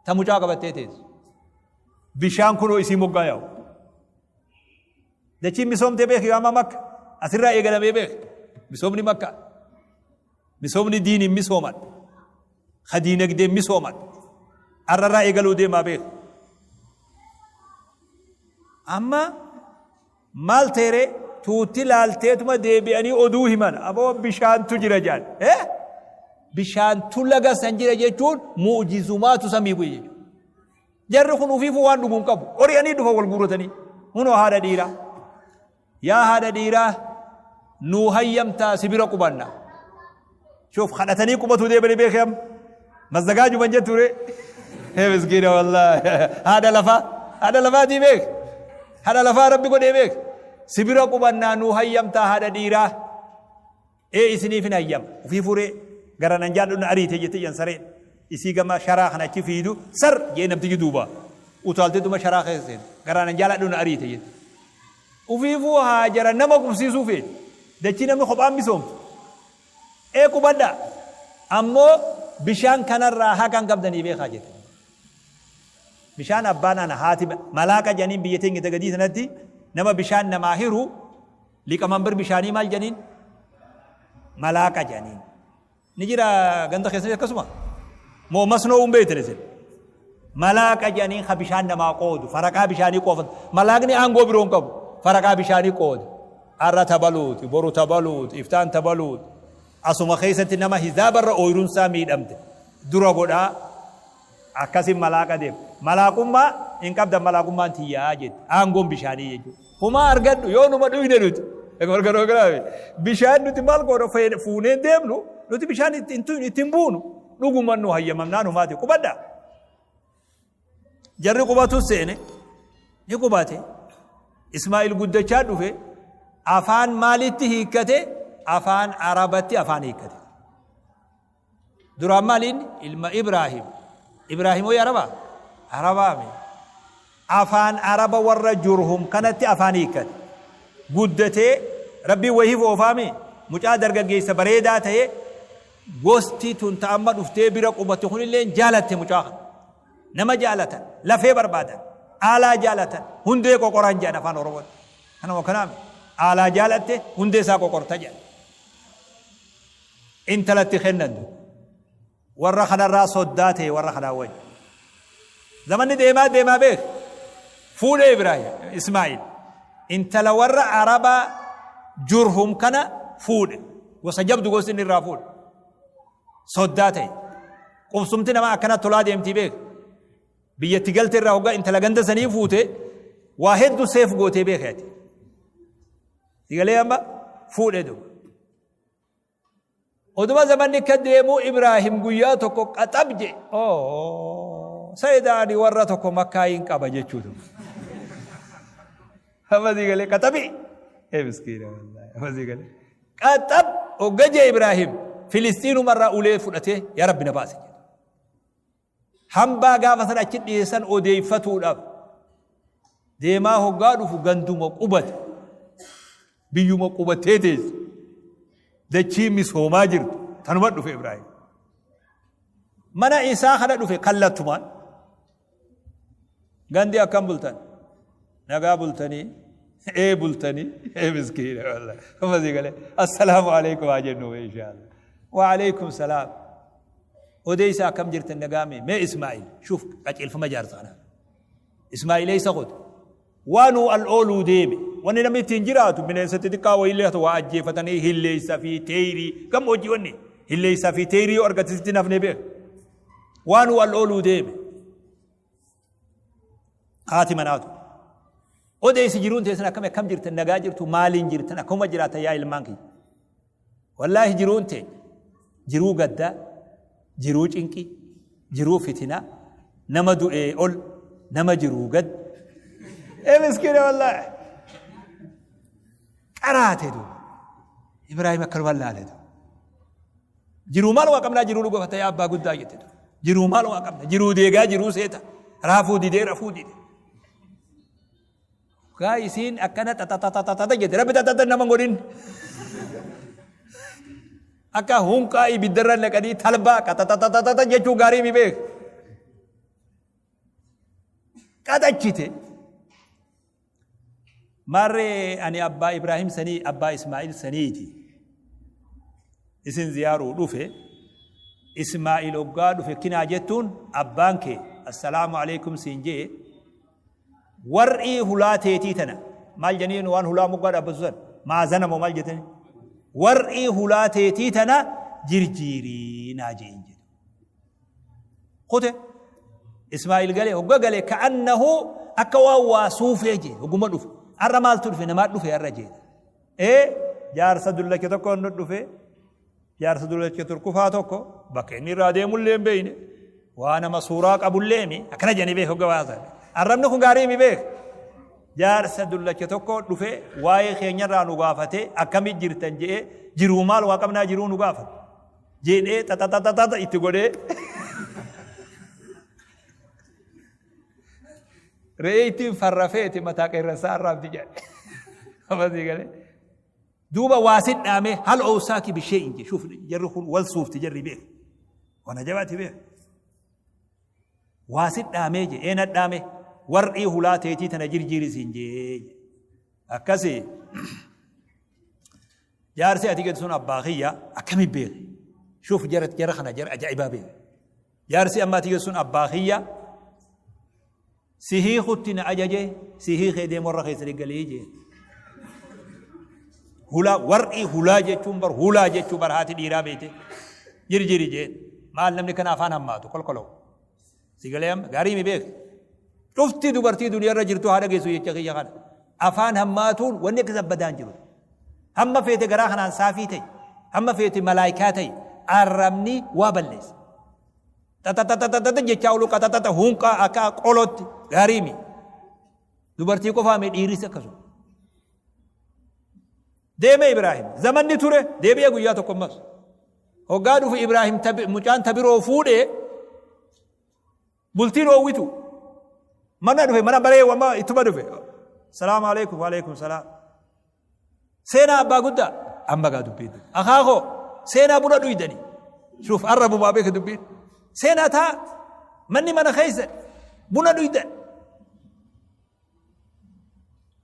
ta mucaa qabattee teessu. Bishaan kunoo isii moggaa yaa'u. Dachiin misoomtee beeki amma makka asirraa eegalamee beeki. Misoomni makka. Misoomni diiniin misooman. Ka diinagdeen misooman. Arrarraa eegaluu deemaa beeki. Amma Maal ta'e ree? Tuutti laalteetuma deebi'anii oduu himan. Aboo bishaantu jira jedhan. Eh? Bishaantu laga san jira jechuun mu'jizumaatu samii bu'e jechuudha. Jarri kun ufiifuu waan dhugu hin qabu. Ori'anii dhufa wal guurratanii. Hunoo haadha dhiiraa. Yaa haadha dhiiraa nuu hayyamtaa si bira qubanna. Shuf kadhatanii qubatuu deebanii beekee amma. Mazzagaajuman jettu ree. Hee miskiina wallaahi. Haadha lafaa. Haadha lafaatii beek. Haadha lafaa rabbi godhee beek. Si bira qubannaa nuu hayyamtaa haadha dhiiraa. Ee isiniif hin hayyama. Ufii furee gara nan jaadhu na ariite jette jan sareen. Isii gama sharaa kana achi fiidu sar jee namtichi duuba. Utaaltee duma sharaa keessa seente. Gara nan jaaladhu na ariite jette. Ufiifuu haajara nama qubsiisuu feeti. Dachii namni kophaan misoomtu. Ee qubadhaa. Ammoo bishaan kanarraa haqa hin qabdanii beekaa jette. Bishaan abbaan ana haati malaaqa jedhaniin biyya teenya ta gadii sanatti nama bishaan namaa hiru liqamanbar bishaanii maal jedhaniin malaaqa jedhaniin. Ni jira ganda keessatti akkasuma. Moo masnoo hin beektan isin. Malaaqa jedhanii ka bishaan namaa qoodu faraqaa bishaanii qoofatu. Malaaqni aangoo biroo hin qabu. Faraqaa bishaanii qooda. Har'a tabaluuti, boru tabaluuti, iftaan tabaluuti. Asuma keessatti nama hizaabarra ooyiruunsaa miidhamte dura godhaa akkasin malaaqa deema. Malaaqummaa hin qabdan malaaqummaan tiyyaa jetti. Aangoon bishaanii jechuudha. Homaa argadhu yoo numa dhuyne nuti. Bishaan nuti maal goona fuunee deemnu nuti bishaan ittiin buunu dhuguman nu hayyamamnaan humaati qubadha. Jarri qubatu seene ni qubate. Ismaa'il guddachaa dhufe afaan maalitti hiikkate afaan Arabatti afaan hiikkate. Duraan maali inni? Ilma Ibraahim. Ibraahim hoyi Arabaa? Arabaa mi? Afaan Araba warra Jurhum kanatti afaan hiikkate. Guddatee Rabbiin wayii foofaami mucaa dargaggeessa bareedaa ta'e gosti tun ta amma dhuftee bira qubatte kunillee jaalatte mucaa kana. Nama jaalatan, lafee barbaadan, aalaa jaalatan, hundee qoqoran jedhan afaan Oromootti. Kanuma kanaami. Aalaa jaalatte hundee isaa qoqorta jedhan. Intalatti kennan du. Warra kanarraa soddaa ta'e warra kanaa wajji. Zamanni deemaa deemaa beek. Fuudhee Ibraahim Ismaa'il intala warra Arabaa Jurhum kana fuudhe. Gosa jabdu gosti inni irraa fuudhe. Soddaa ta'e. Qubsumti nama akkana tolaa deemtii beek. Biyyatti galte irraa hoggaa intala ganda sanii fuute waa hedduu seef gootee beeke ati. Sigalee amma fuudhe duuba. Oduma zamanni akka deemuu Ibraahim guyyaa tokko qaxab je. Sayidaa ani warra tokko makkaa hin qaba jechuutu. Amma sii galee qaxabi. Ee miskiina wallaahi amma sii galee. Qaxab hogga je Ibraahim Filistiinumarraa ulee fudhatee yaa Rabbi na baase jedhe. Hambaa gaafa san achi dhiyeessan odeeffatuudhaaf deemaa hoggaa dhufu ganduma qubate. Biyyuma qubattee teessu. Dachii misoomaa jirtu tanuma dhufe Ibraahim. Mana isaa kana dhufe kallattumaan. Gandi akkam bultan? Nagaa bultanii? Ee bultanii? Ee miskiina wallahi. Kuma sii galee. Assalaamu alaikum haa jennu inshaallah. Wa alaikum salaam. Odeessa akkam jirtan nagaa mee? Mee Ismaa'il shuuf qajeelfama jaarsa kanaa. Ismaa'il eessa qote? Waanuu al ooluu deeme. Wanni namni ittiin jiraatu bineensa xixiqqaa wayiillee haa ta'u waa ajjeefatanii hilleessa fi teeyrii gammoojjii wanni hilleessaa fi teeyrii yoo argate sitti nafnee beeka. Waanuu al ooluu deeme. Haati manaatu. Odeessi jiruun teessan akkam akkam jirtan nagaa jirtu maaliin jirtan akkuma jiraatan yaa ilmaan kiyya. Wallaahi jiruun teenya jiruu gaddaa, jiruu cinqii, jiruu fitinaa, nama du'ee ol, nama jiruu gad. Ee miskiina wallaahi. Qaraate duuba. Ibraahim akkanuma laale duuba. Jiruu maal waa qabnaa jiruu dhugafata yaa abbaa guddaa jette duuba. Jiruu maal waa qabna jiruu deegaa jiruu seeta. Raafuu didee rafuu dide. Gaa isiin akkana xaxaxaxaxa jette rabbi xaxaxa nama hin godhin. Akka hunqaa ibiddarra naqanii talbaa qaxaxaxaxa jechuu gaarii mi beek. Qaxachite. Maarree ani abbaa Ibraahim sanii abbaa Ismaa'il saniiti. Isin ziyaaruu dhufe Ismaa'il hoggaa dhufe kinaa jettuun abbaan kee assalaamu alaikum siin jee War'ii hulaa teetii tana maal janiin waan hulaa moggaa dhaabbatu san maazana moo maal jetani war'ii hulaa teetii tana jirjiirii naa jeen jedhu. Kute Ismaa'il galee hogga galee ka'annahu akka waan waa suufee jee hogguma dhufe har'a maaltu dhufe namaa dhufe har'a jee. Ee jaarsa dullacha tokko nu dhufe Jaarsa dullacha turkufaa tokko bakka inni irraa deemullee hin beekne waa nama suuraa qabullee mi akkana jedhanii beeku gabaasa. Arrabni kun gaarii mi beek. Jaarsa dullacha tokko dhufe waa'ee keenyarraa nu gaafate akkamii jirtan jedhee jiruu maal waa qabnaa jiruu nu gaafate. Jedhee xaxaxaxaxa itti godhee re'ee ittiin farrafeeti mataa qeerransaa arraabdi jedhe. Amasii galee. Duuba waa sit dhaame hal owsaaki bishee'in je shuuf jarri kun wal suufti jarri beek waan ajabaati beek waa sit dhaamee je eena dhaame war'ii hulaa teetii tana jirjiiri siin jee akkasi jaarsi ati jedhu sun abbaa kiyya akkami beeke shuuf jara jara kana jara ajaa'ibaa beeke jaarsi amma ati jedhu sun abbaa kiyya Si hiikutti na ajaje, si hiikee deem warra keessanii galii jeen. Hulaa war'i hulaa jechuun bar hulaa jechuu bar haati dhiiraa beekte. Jirjiri jeen. Maal namni kana afaan hammaatu kolkoloo. Si galee amma gaarii mi beek. Dhufti dubartii duniyaa irra jirtu haadha geessu jecha kiyya kana. Afaan hammaatuun wanni akka sabbadaan jiru. Hamma feete garaa kanaan saafii ta'e, hamma feete malaayikaa ta'e, arrabni waa balleessa. Xaxaxaxaxa jechaa oolu qaxaxaxa hunqaa akka qolootti gaarii mi. Dubartii qofaa mi dhiiris akkasuma. Deeme Ibraahim zamanni ture deebi'ee guyyaa tokko ammas. Hoggaa dhufu Ibraahim mucaan tabiroo fuudhee bultiin oowwitu. Mana dhufe mana baree wama ittuma dhufe. Salaamu alaikum wa alaikum salaam. Seenaa abbaa guddaa amma gaa dubbiin. Akaakoo seenaa buna dhuydanii. Shuuf arrabumaa beeka dubbiin. Seenaa taa manni mana keessa buna dhuydan.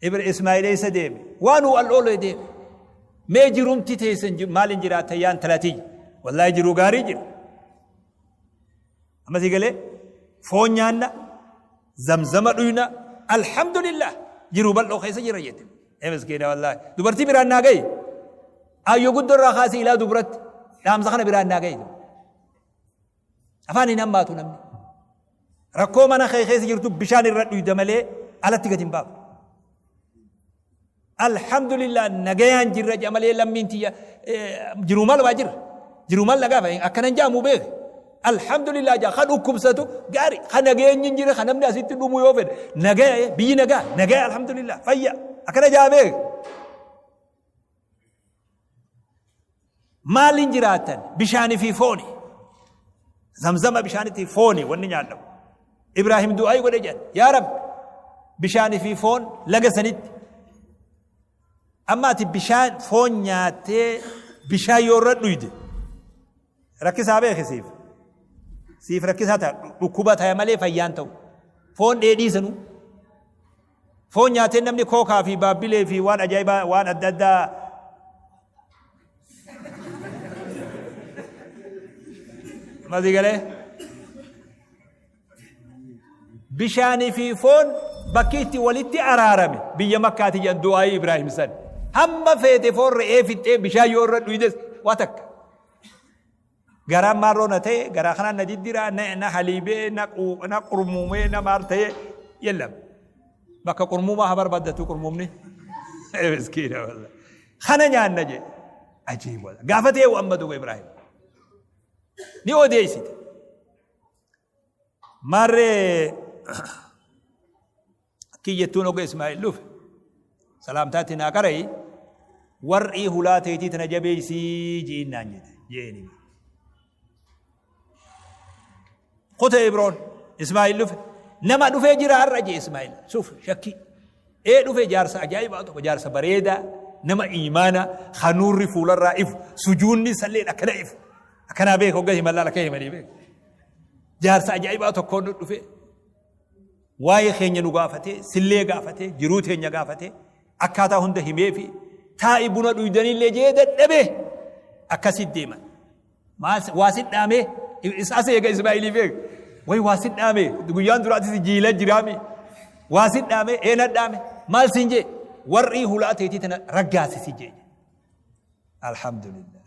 Ibra Ismaa'il eessa deeme? Waan uu al'oolee deeme. Mee jirumti teessan maaliin jiraata yaan talatii? Wallaahi jiruu gaarii jira. Amma sii galee foon nyaanna, zamzama dhuyna, alhamdulillah jiruu bal'oo keessa jira jette. Ee miskiina wallaahi. Dubartii biraan naa gahi. Aayyoo guddoo irraa kaasii ilaa dubaratti dhaamsa kana biraan naa gahi. Afaan hin hammaatu namni. Rakkoo mana kee keessa jirtu bishaan irra dhuyda malee alatti gadi hin baaftu. Alhamdulillah nagayaan jirra jedha malee lammiin tiyya jiruu maal waa jirra. Jiruu maal nagaa fa'i akkanan jaamu beek. Alhamdulillah jaa kan dhukkubsatu gaari kan nageenyi hin jirre kan namni asitti dhumu yoo fedhe nagaya biyyi nagaa nagaya alhamdulillah fayya akkana jaa beek. Maaliin jiraatan bishaanii fi fooni. Zamzama bishaanitti fooni wanni nyaadhamu. Ibraahim du'aa godhe jedhan yaa Rabbi bishaanii fi foon laga sanitti. Amma ati bishaan foon nyaattee bishaan yoo irra dhuyde rakkisaa beeki siif. Siif rakkisaa ta'a dhukkuba ta'a malee fayyaan ta'u. Foon dheedhii sanuu. Foon nyaatee namni kookaa fi baabbilee fi waan ajaa'ibaa waan adda addaa Masii galee? Bishaanii fi foon bakki itti walitti araarame biyya Makkaati jedhan du'aayii Ibraahim san. Hamma feete foon re'ee fixxee bishaan yoo irra dhuydes waa takka. Garaan maarroo na ta'e garaa kanaan na diddiraa na haliibee na qurmuumee na maal ta'e yellam. Bakka qurmuumaa haa barbaaddatu qurmuumni. Miskiina wallah. Kana nyaanna jee. Ajiib wallah. Gaafa ta'e amma duuba Ibraahim. Ni odeessite. Maarree akki jettuun oga Ismaa'il dhufe salaamtaatti naa qara'i war'ii hulaa teetii tana jabeessii ji'iin naan jette jeeni. Kute Ibroon Ismaa'il dhufe nama dhufee jira har'a jee Ismaa'il suf shakkii. Ee dhufe jaarsa ajaa'ibaa tokko jaarsa bareedaa nama iimaana hanuurri fuularraa ifu sujuunni salleen akkana ifu. Akkanaa beeka hogga himan laala akka himanii beeka. Jaarsa ajaa'ibaa tokkoon nu dhufe waa'ee keenya nu gaafatee sillee gaafatee jiruu teenya gaafatee akkaataa hunda himee fi taa'i buna dhuydanillee jee dadhabee akkasitti deeman. Maal waa si dhaamee as eega Ismaa'ilii beeka. Way waa si dhaamee guyyaan duraatis jiila jiraami. Waa si dhaamee eena dhaame maal siin jee warri hulaa teetii tana raggaasisi jee. Alhamdulillah.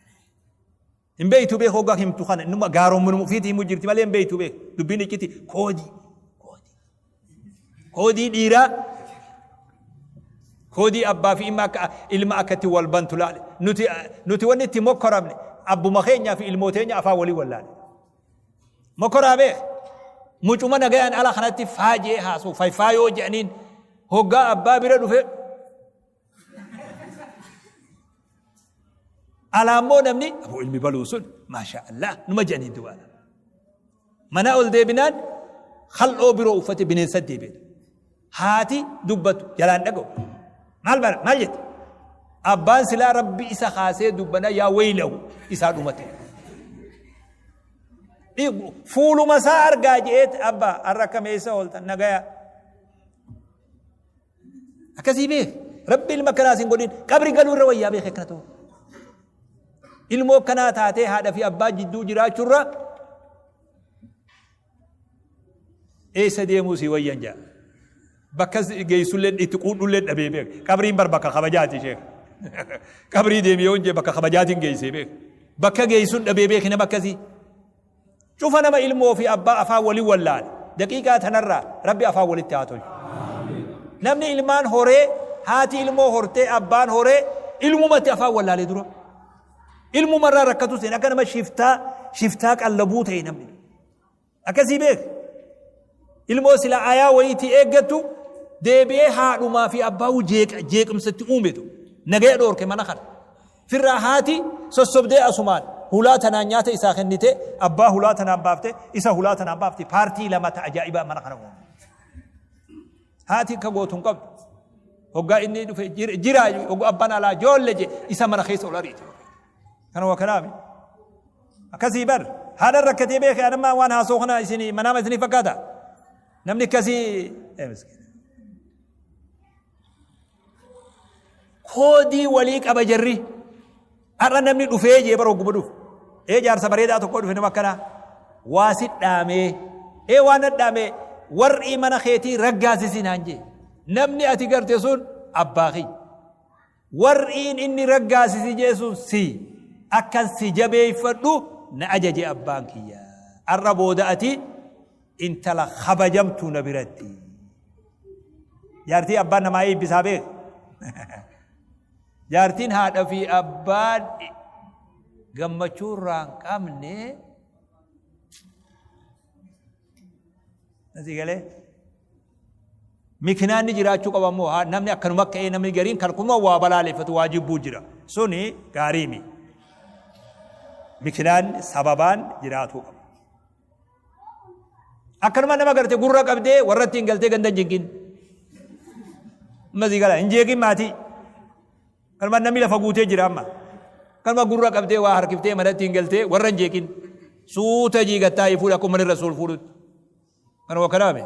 Hin beeytu beek hoggaa himtu kana innuma gaaromminuma ufiiti himu jirti malee hin beeytu beek dubbiin icciti koodii koodii koodii dhiiraa koodii abbaa fi ilma akka ilma akka itti wal bantu laale nuti nuti wanni itti mokkoramne abbuma keenyaa fi ilmoo teenya afaan walii wallaale mokkoraa beek mucuma nagayaan ala kanatti faajee haasoo fayfaayoo jedhaniin hoggaa abbaa bira dhufe Alaa immoo namni aboo ilmi baluu sun maashaa Allah numa jedhanii du'aadha. Mana ol deebinaan kal'oo biroo uffate bineensa deebi'e. Haati dubbatu jalaan dhaga'u. Maal bara maal jette? Abbaan silaa rabbi isa kaasee dubbana yaa waylahu isaa dhumate. Fuuluma isaa argaa je'eet abbaa har'a akkam eessa ooltan nagaya. Akkasii beek. Rabbi ilma akkanaa sin godhin. Qabri galuu irra wayyaa beek akkana ta'u. Ilmoo akkanaa taatee haadha fi abbaa jidduu jiraachuurra eessa deemuu si wayyan jaa. Bakka geessullee itti quudhullee dhabee beek. Qabriin bar bakka kabajaati sheek. Qabrii deemi yoo hin jee bakka kabajaatiin geessee beek. Bakka geessuun dhabee beek nama akkasii. Cufa nama ilmoo fi abbaa afaan wali wallaale daqiiqaa tanarraa Rabbi afaan walitti haa tolchu. Namni ilmaan horee haati ilmoo hortee abbaan horee ilmumatti afaan wallaalee dura. Ilmumarraa rakkatu seen akka nama shiftaa shiftaa qallabuu ta'e namni. Akkasii beek. Ilmoo sila ayaa wayiitii eeggattu deebi'ee haadhumaa fi abbaa jeeqa jeequmsatti uumetu nagaya dhoorke mana kana. Firraa haati sossobdee asumaan hulaa tanaan nyaata isaa kennite abbaa hulaa tanaan baafte isa hulaa tanaan baafte paartii lama ta ajaa'ibaa mana kana uume. Haati akka gootu hin qabdu. Hoggaa inni dhufe jiraa hoggaa abbaan alaa joolle je isa mana keessa ol ariite. Kana waa kanaami. Akkasii bar haadha rakkatee beeke anammaa waan haasoo kana isin manaama isinii fakkaata. Namni akkasii miskiina. Koodii walii qaba jarri. Har'a namni dhufee jee bara hogguma dhufe. Ee jaarsa bareedaa tokko dhufe nama akkanaa. Waa si dhaamee. Ee waan na dhaamee warri mana keetii raggaasisi naan jee. Namni ati garte sun abbaa kiyya. Warriin inni raggaasisi jee sun si. Akkan si jabeeffadhu na ajaje abbaan kiyya. Har'a booda ati intala kabajamtuu na biratti. Jaartii abbaan namaa eebbisaa beek. Jaartiin haadha fi abbaan gammachuu irraa hin qabne Asii galee mikinaanni jiraachuu qaba immoo namni akkanuma ka'ee namni gariin kan kuma waa balaaleffatu waa jibbuu jira. Suni gaarii mi. Mikinaan sababaan jiraatuu qaba. Akkanuma nama garte gurra qabdee warra ittiin galtee ganda hin jinqin. Amma sii gala hin jeeqin maatii. Kanuma namni lafa guutee jira amma. Kanuma gurra qabdee waa harkiftee manatti hin galtee warra hin jeeqin. Suuta jiigattaa fuudha akkuma manni rasuul fuudhutti. Kanuma kanaame.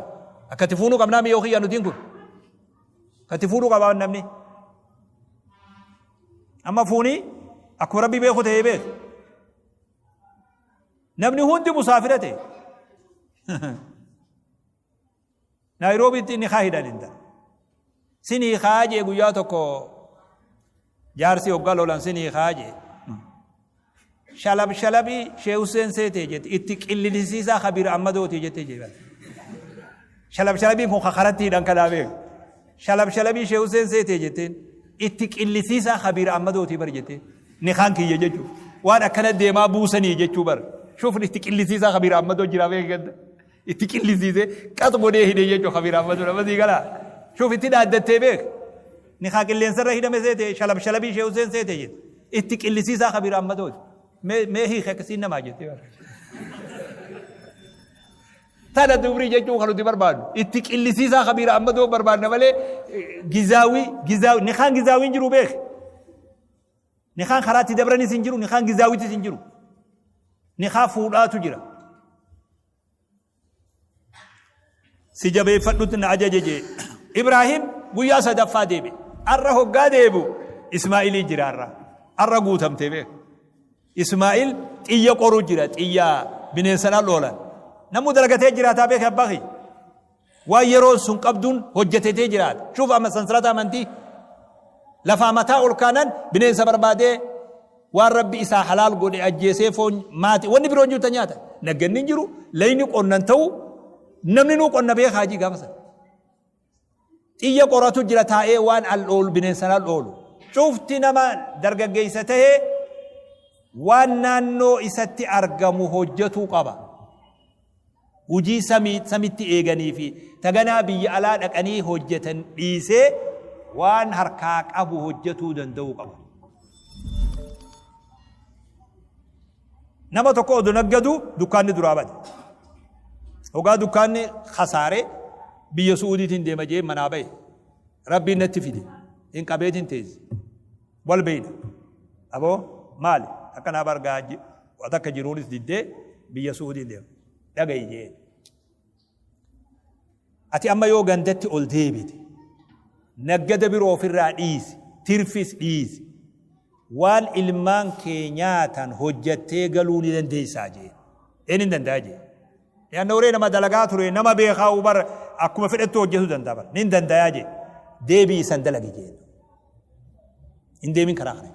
Akkatti fuunuu qabnaa mi'oo kiyyaa nutiin kun. Akkatti fuudhuu qabaa namni. Amma fuunii akkuma rabbi beeku ta'ee beeku. Namni hundi musaafira ta'e. Naayiroobiitti inni haa hidhan inta. Sinii haa jee guyyaa tokko jaarsi hoggaa lolan sinii haa jee. Shalab shalabii Shee Hussein seetee jette itti qillisiisaa Kabiir Ammadooti jette jee. Shalab shalabiin kun kakaratti hidhan kanaa beeku. Shalab shalabii Shee Hussein seetee jetteen itti qillisiisaa Kabiir Ammadooti bar jetteen. Nikaan kiyya jechuu. Waan akkana deemaa buusanii jechuu bar. Shufni itti qillisiisaa Kabiir Ammadoo jira beeku ganda. Itti qillisiisee qax godhee hidhee jechuu Kabiir Ammadoo nama sii galaa. Shuf itti dhaaddattee beek. Nikaa qilleensarra hidhame seete shalab shalabii Shee Hussein seete jette. Itti qillisiisaa Kabiir Ammadooti. Mee hiike akkasiin namaa jettee bar. Tana dubrii jechuun kan nuti barbaadnu. Itti qillisiisaa Kabiir Ammadoo barbaadna malee gizaawii gizaawii nikaan gizaawiin jiru beek. Nikaan karaatti dabranis hin jiru nikaan gizaawiitis hin jiru. Nikaa fuudhaatu jira. Si jabeeffadhutti na ajaje jee. Ibraahim guyyaa sadaffaa deebi. Arra hoggaa deebu Ismaa'ilii jira arra. Arra guutamtee beek. Ismaa'il xiyya qoru jira xiyya bineensanaa loolan. Namuu dalagatee jiraataa beeke abbaa kiyya. Waan yeroon sun qabduun hojjetetee jiraata. Shuuf amma sansalata amantii. Lafaa mataa ol kaanan bineensa barbaadee waan rabbi isaa halaal godhe ajjeesee foon maati wanni biroon jirta nyaata. Nagganni hin jiru layni qonnan ta'u namni nuu qonna beekaa jii gaafa sana. Xiyya qoratu jira taa'ee waan al oolu bineensan al oolu. Cufti nama dargaggeessa ta'ee waan naannoo isatti argamu hojjetuu qaba. Hujii samii samitti eeganii fi taganaa biyya alaa dhaqanii hojjetan dhiisee waan harkaa qabu hojjetuu danda'uu qaba. Nama tokko odoo naggadu dukkaanni duraa bade. Hogaa dukkaanni kasaare biyya Su'uudiitiin deema jee manaa bahe. Rabbiin natti fide. Hin qabeetiin teesse. Wal beeyna. Aboo maali? Akkanaa bargaa takka jiruunis diddee biyya Su'uudiin deema. Dhaga'i jee. Ati amma yoo gandatti ol deebite naggada biroo ofirraa dhiisi, tirfis dhiisi. Waan ilmaan kee nyaatan hojjattee galuu ni dandeessaa jee. Een hin danda'a jee. Yaanna waree nama dalagaa ture nama beekaa bar akkuma fedhettu hojjetuu danda'a bar. Ni danda'a jee. Deebii isan dalagi jee. Hin deemin karaa kana.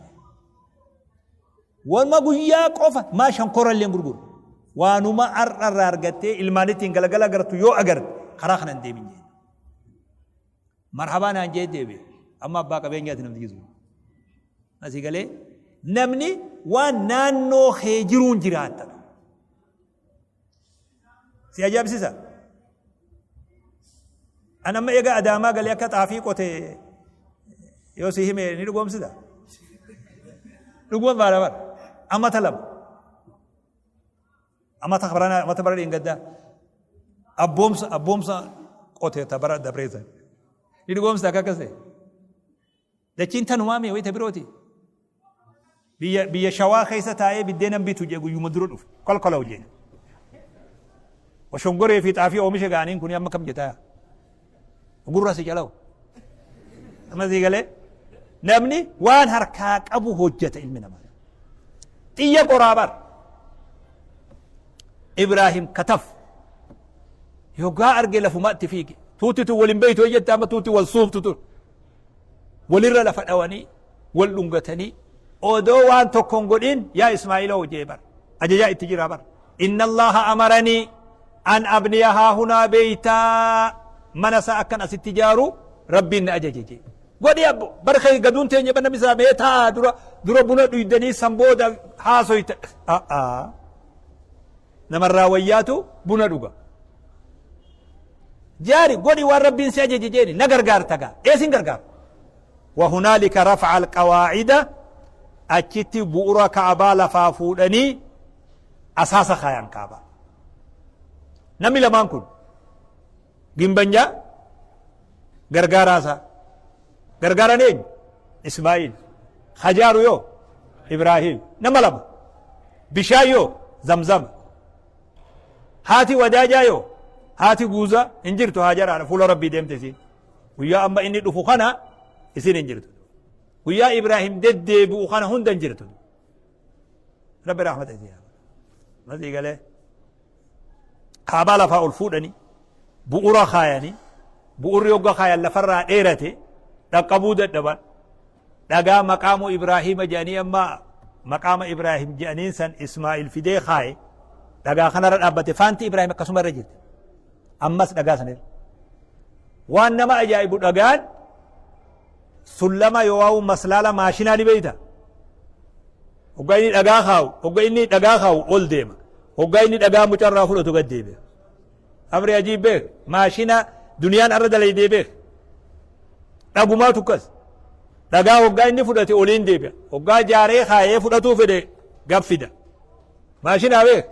Wanuma guyyaa qofa maa shankora illee gurguru. Waanuma har'a irraa argattee ilmaan ittiin galagala agartu yoo agarte karaa kana hin deemin jeen. Marhabaa naan jee deebi'e. Amma abbaa qabeenyaati namni jiru. Asii galee namni waan naannoo kee jiruun jiraatta. Si ajaa'ibsiisa. An amma eega Adaamaa galee akka xaafii qote yoo si hime ni dhugoomsita. Dhuguma baara bara. Amata lama. Amata barana amata bara dheengaddaa. Abboomsa abboomsa qote ta bara dabreessa. Ni dhugoomsita akka akkas ta'e. Dachiin tanumaa mee wayita birooti. Biyya biyya shawaa keessa taa'ee biddeenan bitu jee guyyuma dura dhufe. Kolkola hojii. Oshongoree fi xaafii oomisha ga'aniin kun amma kam jetaa? Gurra si calawu. Amma sii galee namni waan harkaa qabu hojjeta ilmi namaa. Xiyya qoraa bar. Ibraahim kataf. Yoggaa arge lafumatti fiige. Tuuti tun waliin beeytu jette amma tuuti wal suuftu tun. Walirra lafa dhawanii wal dhungatanii odoo waan tokko hin godhin yaa Ismaa'iloo jee bar ajajaa itti jira bar inna Allaha amaranii an abniya haahunaa beeytaa mana isaa akkan asitti ijaaru rabbiin na ajaje jee godhi abbo bar kee gaduun teenya bar namni isaa mee taa'aa dura dura buna dhuydanii san booda haasoyta a'aa namarraa wayyaatu buna dhuga jaari godhi waan rabbiin si ajaje jeeni na gargaarta gaa ee sin gargaara wahunaalika rafa'a alqawaacida achitti bu'ura ka'abaa lafaa fuudhanii asaasa kaayan kaabaa namni lamaan kun gimbanyaa gargaaraa isaa gargaaraan eenyu ismaa'iil Hajaaru yoo Ibraahim nama lama. Bishaan yoo Zamzama. Haati wadaajaa yoo haati guuza hin jirtu Haajaraadha fuula Rabbii deemte isiin. Guyyaa amma inni dhufu kana isiin hin jirtu. Guyyaa Ibraahim deddeebi'u kana hunda hin jirtu. Rabbi rahmata isii haa godhu. Masii galee kaabaa lafaa ol fuudhanii bu'ura kaayanii bu'urri hogga kaayan lafarraa dheerate dhaqqabuu dadhaban dhagaa maqaamu Ibraahiima jedhanii amma maqaama Ibraahim jedhaniin san Ismaa'il fidee kaaye dhagaa kanarra dhaabbate faanti Ibraahim akkasuma irra jirti ammas dhagaa sanirra waan nama ajaa'ibu dhagaan sullama yookaan maslaala maashinaa ni beeyta hoggaa inni dhagaa kaawu hoggaa inni dhagaa kaawu ol deema hoggaa inni dhagaa mucarraa fudhatu gad deebi'a amri ajiib beek maashina duniyaan arra dalaydee beek dhagumaa tukkas dhagaa hoggaa inni fudhate oliin deebi'a hoggaa jaaree kaayee fudhatuu fedhe gad fida maashinaa beek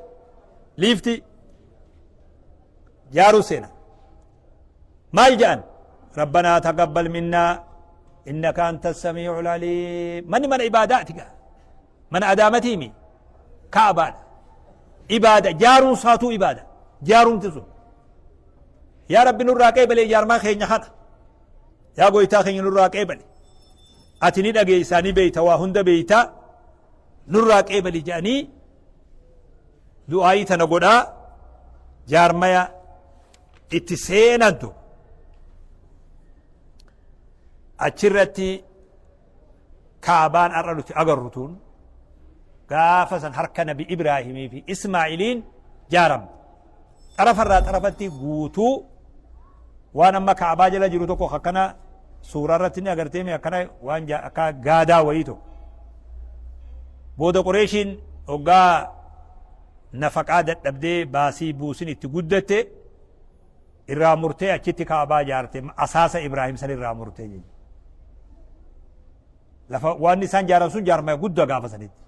liiftii jaaruu seena maal jedhan rabbanaa taqabbal minnaa innaka anta samii'ul aliim manni mana ibaadaati gaa mana adaamatiimi ka'abaadha ibaada jaaruun saatuu ibaada jaarumti sun yaa rabbi nurraa qeebale ijaarmaa keenya kana yaa goytaa keenya nurraa qeebale ati ni dhageessaa ni beeyta waa hunda beeyta nurraa qeebali jedhanii du'aayii tana godhaa jaarmaya itti seenantu achirratti kaabaan har'a nuti agarru tun gaafa san harka nabi Ibraahimii fi Ismaa'iliin jaaramte. Xarafarraa xarafatti guutuu waan amma kaabaa jala jiru tokko akkana suuraa irratti ni agartee mi akkana waan akka gaadaa wayii tokko. Booda Qureeshiin hoggaa nafaqaa dadhabdee baasii buusin itti guddatte irraa murtee achitti kaabaa ijaarte asaasa Ibraahim san irraa murtee jechuudha. Lafa waan isaan jaaran sun jaarmaya guddaa gaafa sanitti.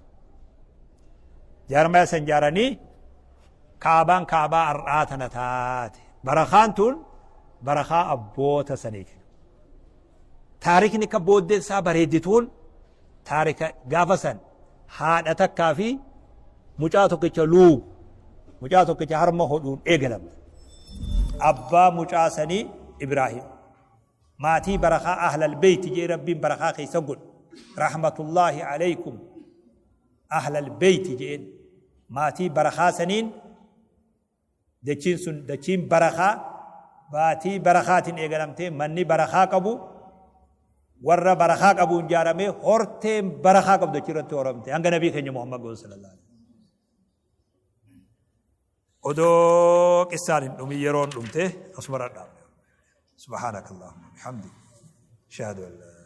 Jaarmaya san jaaranii kaabaan kaabaa har'aa tana taate. Barakaan tun barakaa abboota saniiti. Taarikni akka booddeen isaa bareeddituun taarika gaafa san haadha takkaa fi mucaa tokkicha luugu mucaa tokkicha harma hodhuun eegalamte. Abbaa mucaa sanii Ibraahim. Maatii barakaa ahlal beeyti jee Rabbiin barakaa keessa godhe. Rahmatullaahi alaykum ahlal beeyti jeen maatii barakaa saniin Dachiin sun dachiin barakaa baatii barakaatiin eegalamtee manni barakaa qabu warra barakaa qabuun ijaaramee horteen barakaa qabdu dachii irratti horamte hanga nabii keenya Muhammad ga'u sallallahu alaihi Odoo qissaan hin dhumin yeroon dhumte asuma dhaabne. Subhaanakallahumma bihamdik. Ashhadu an laa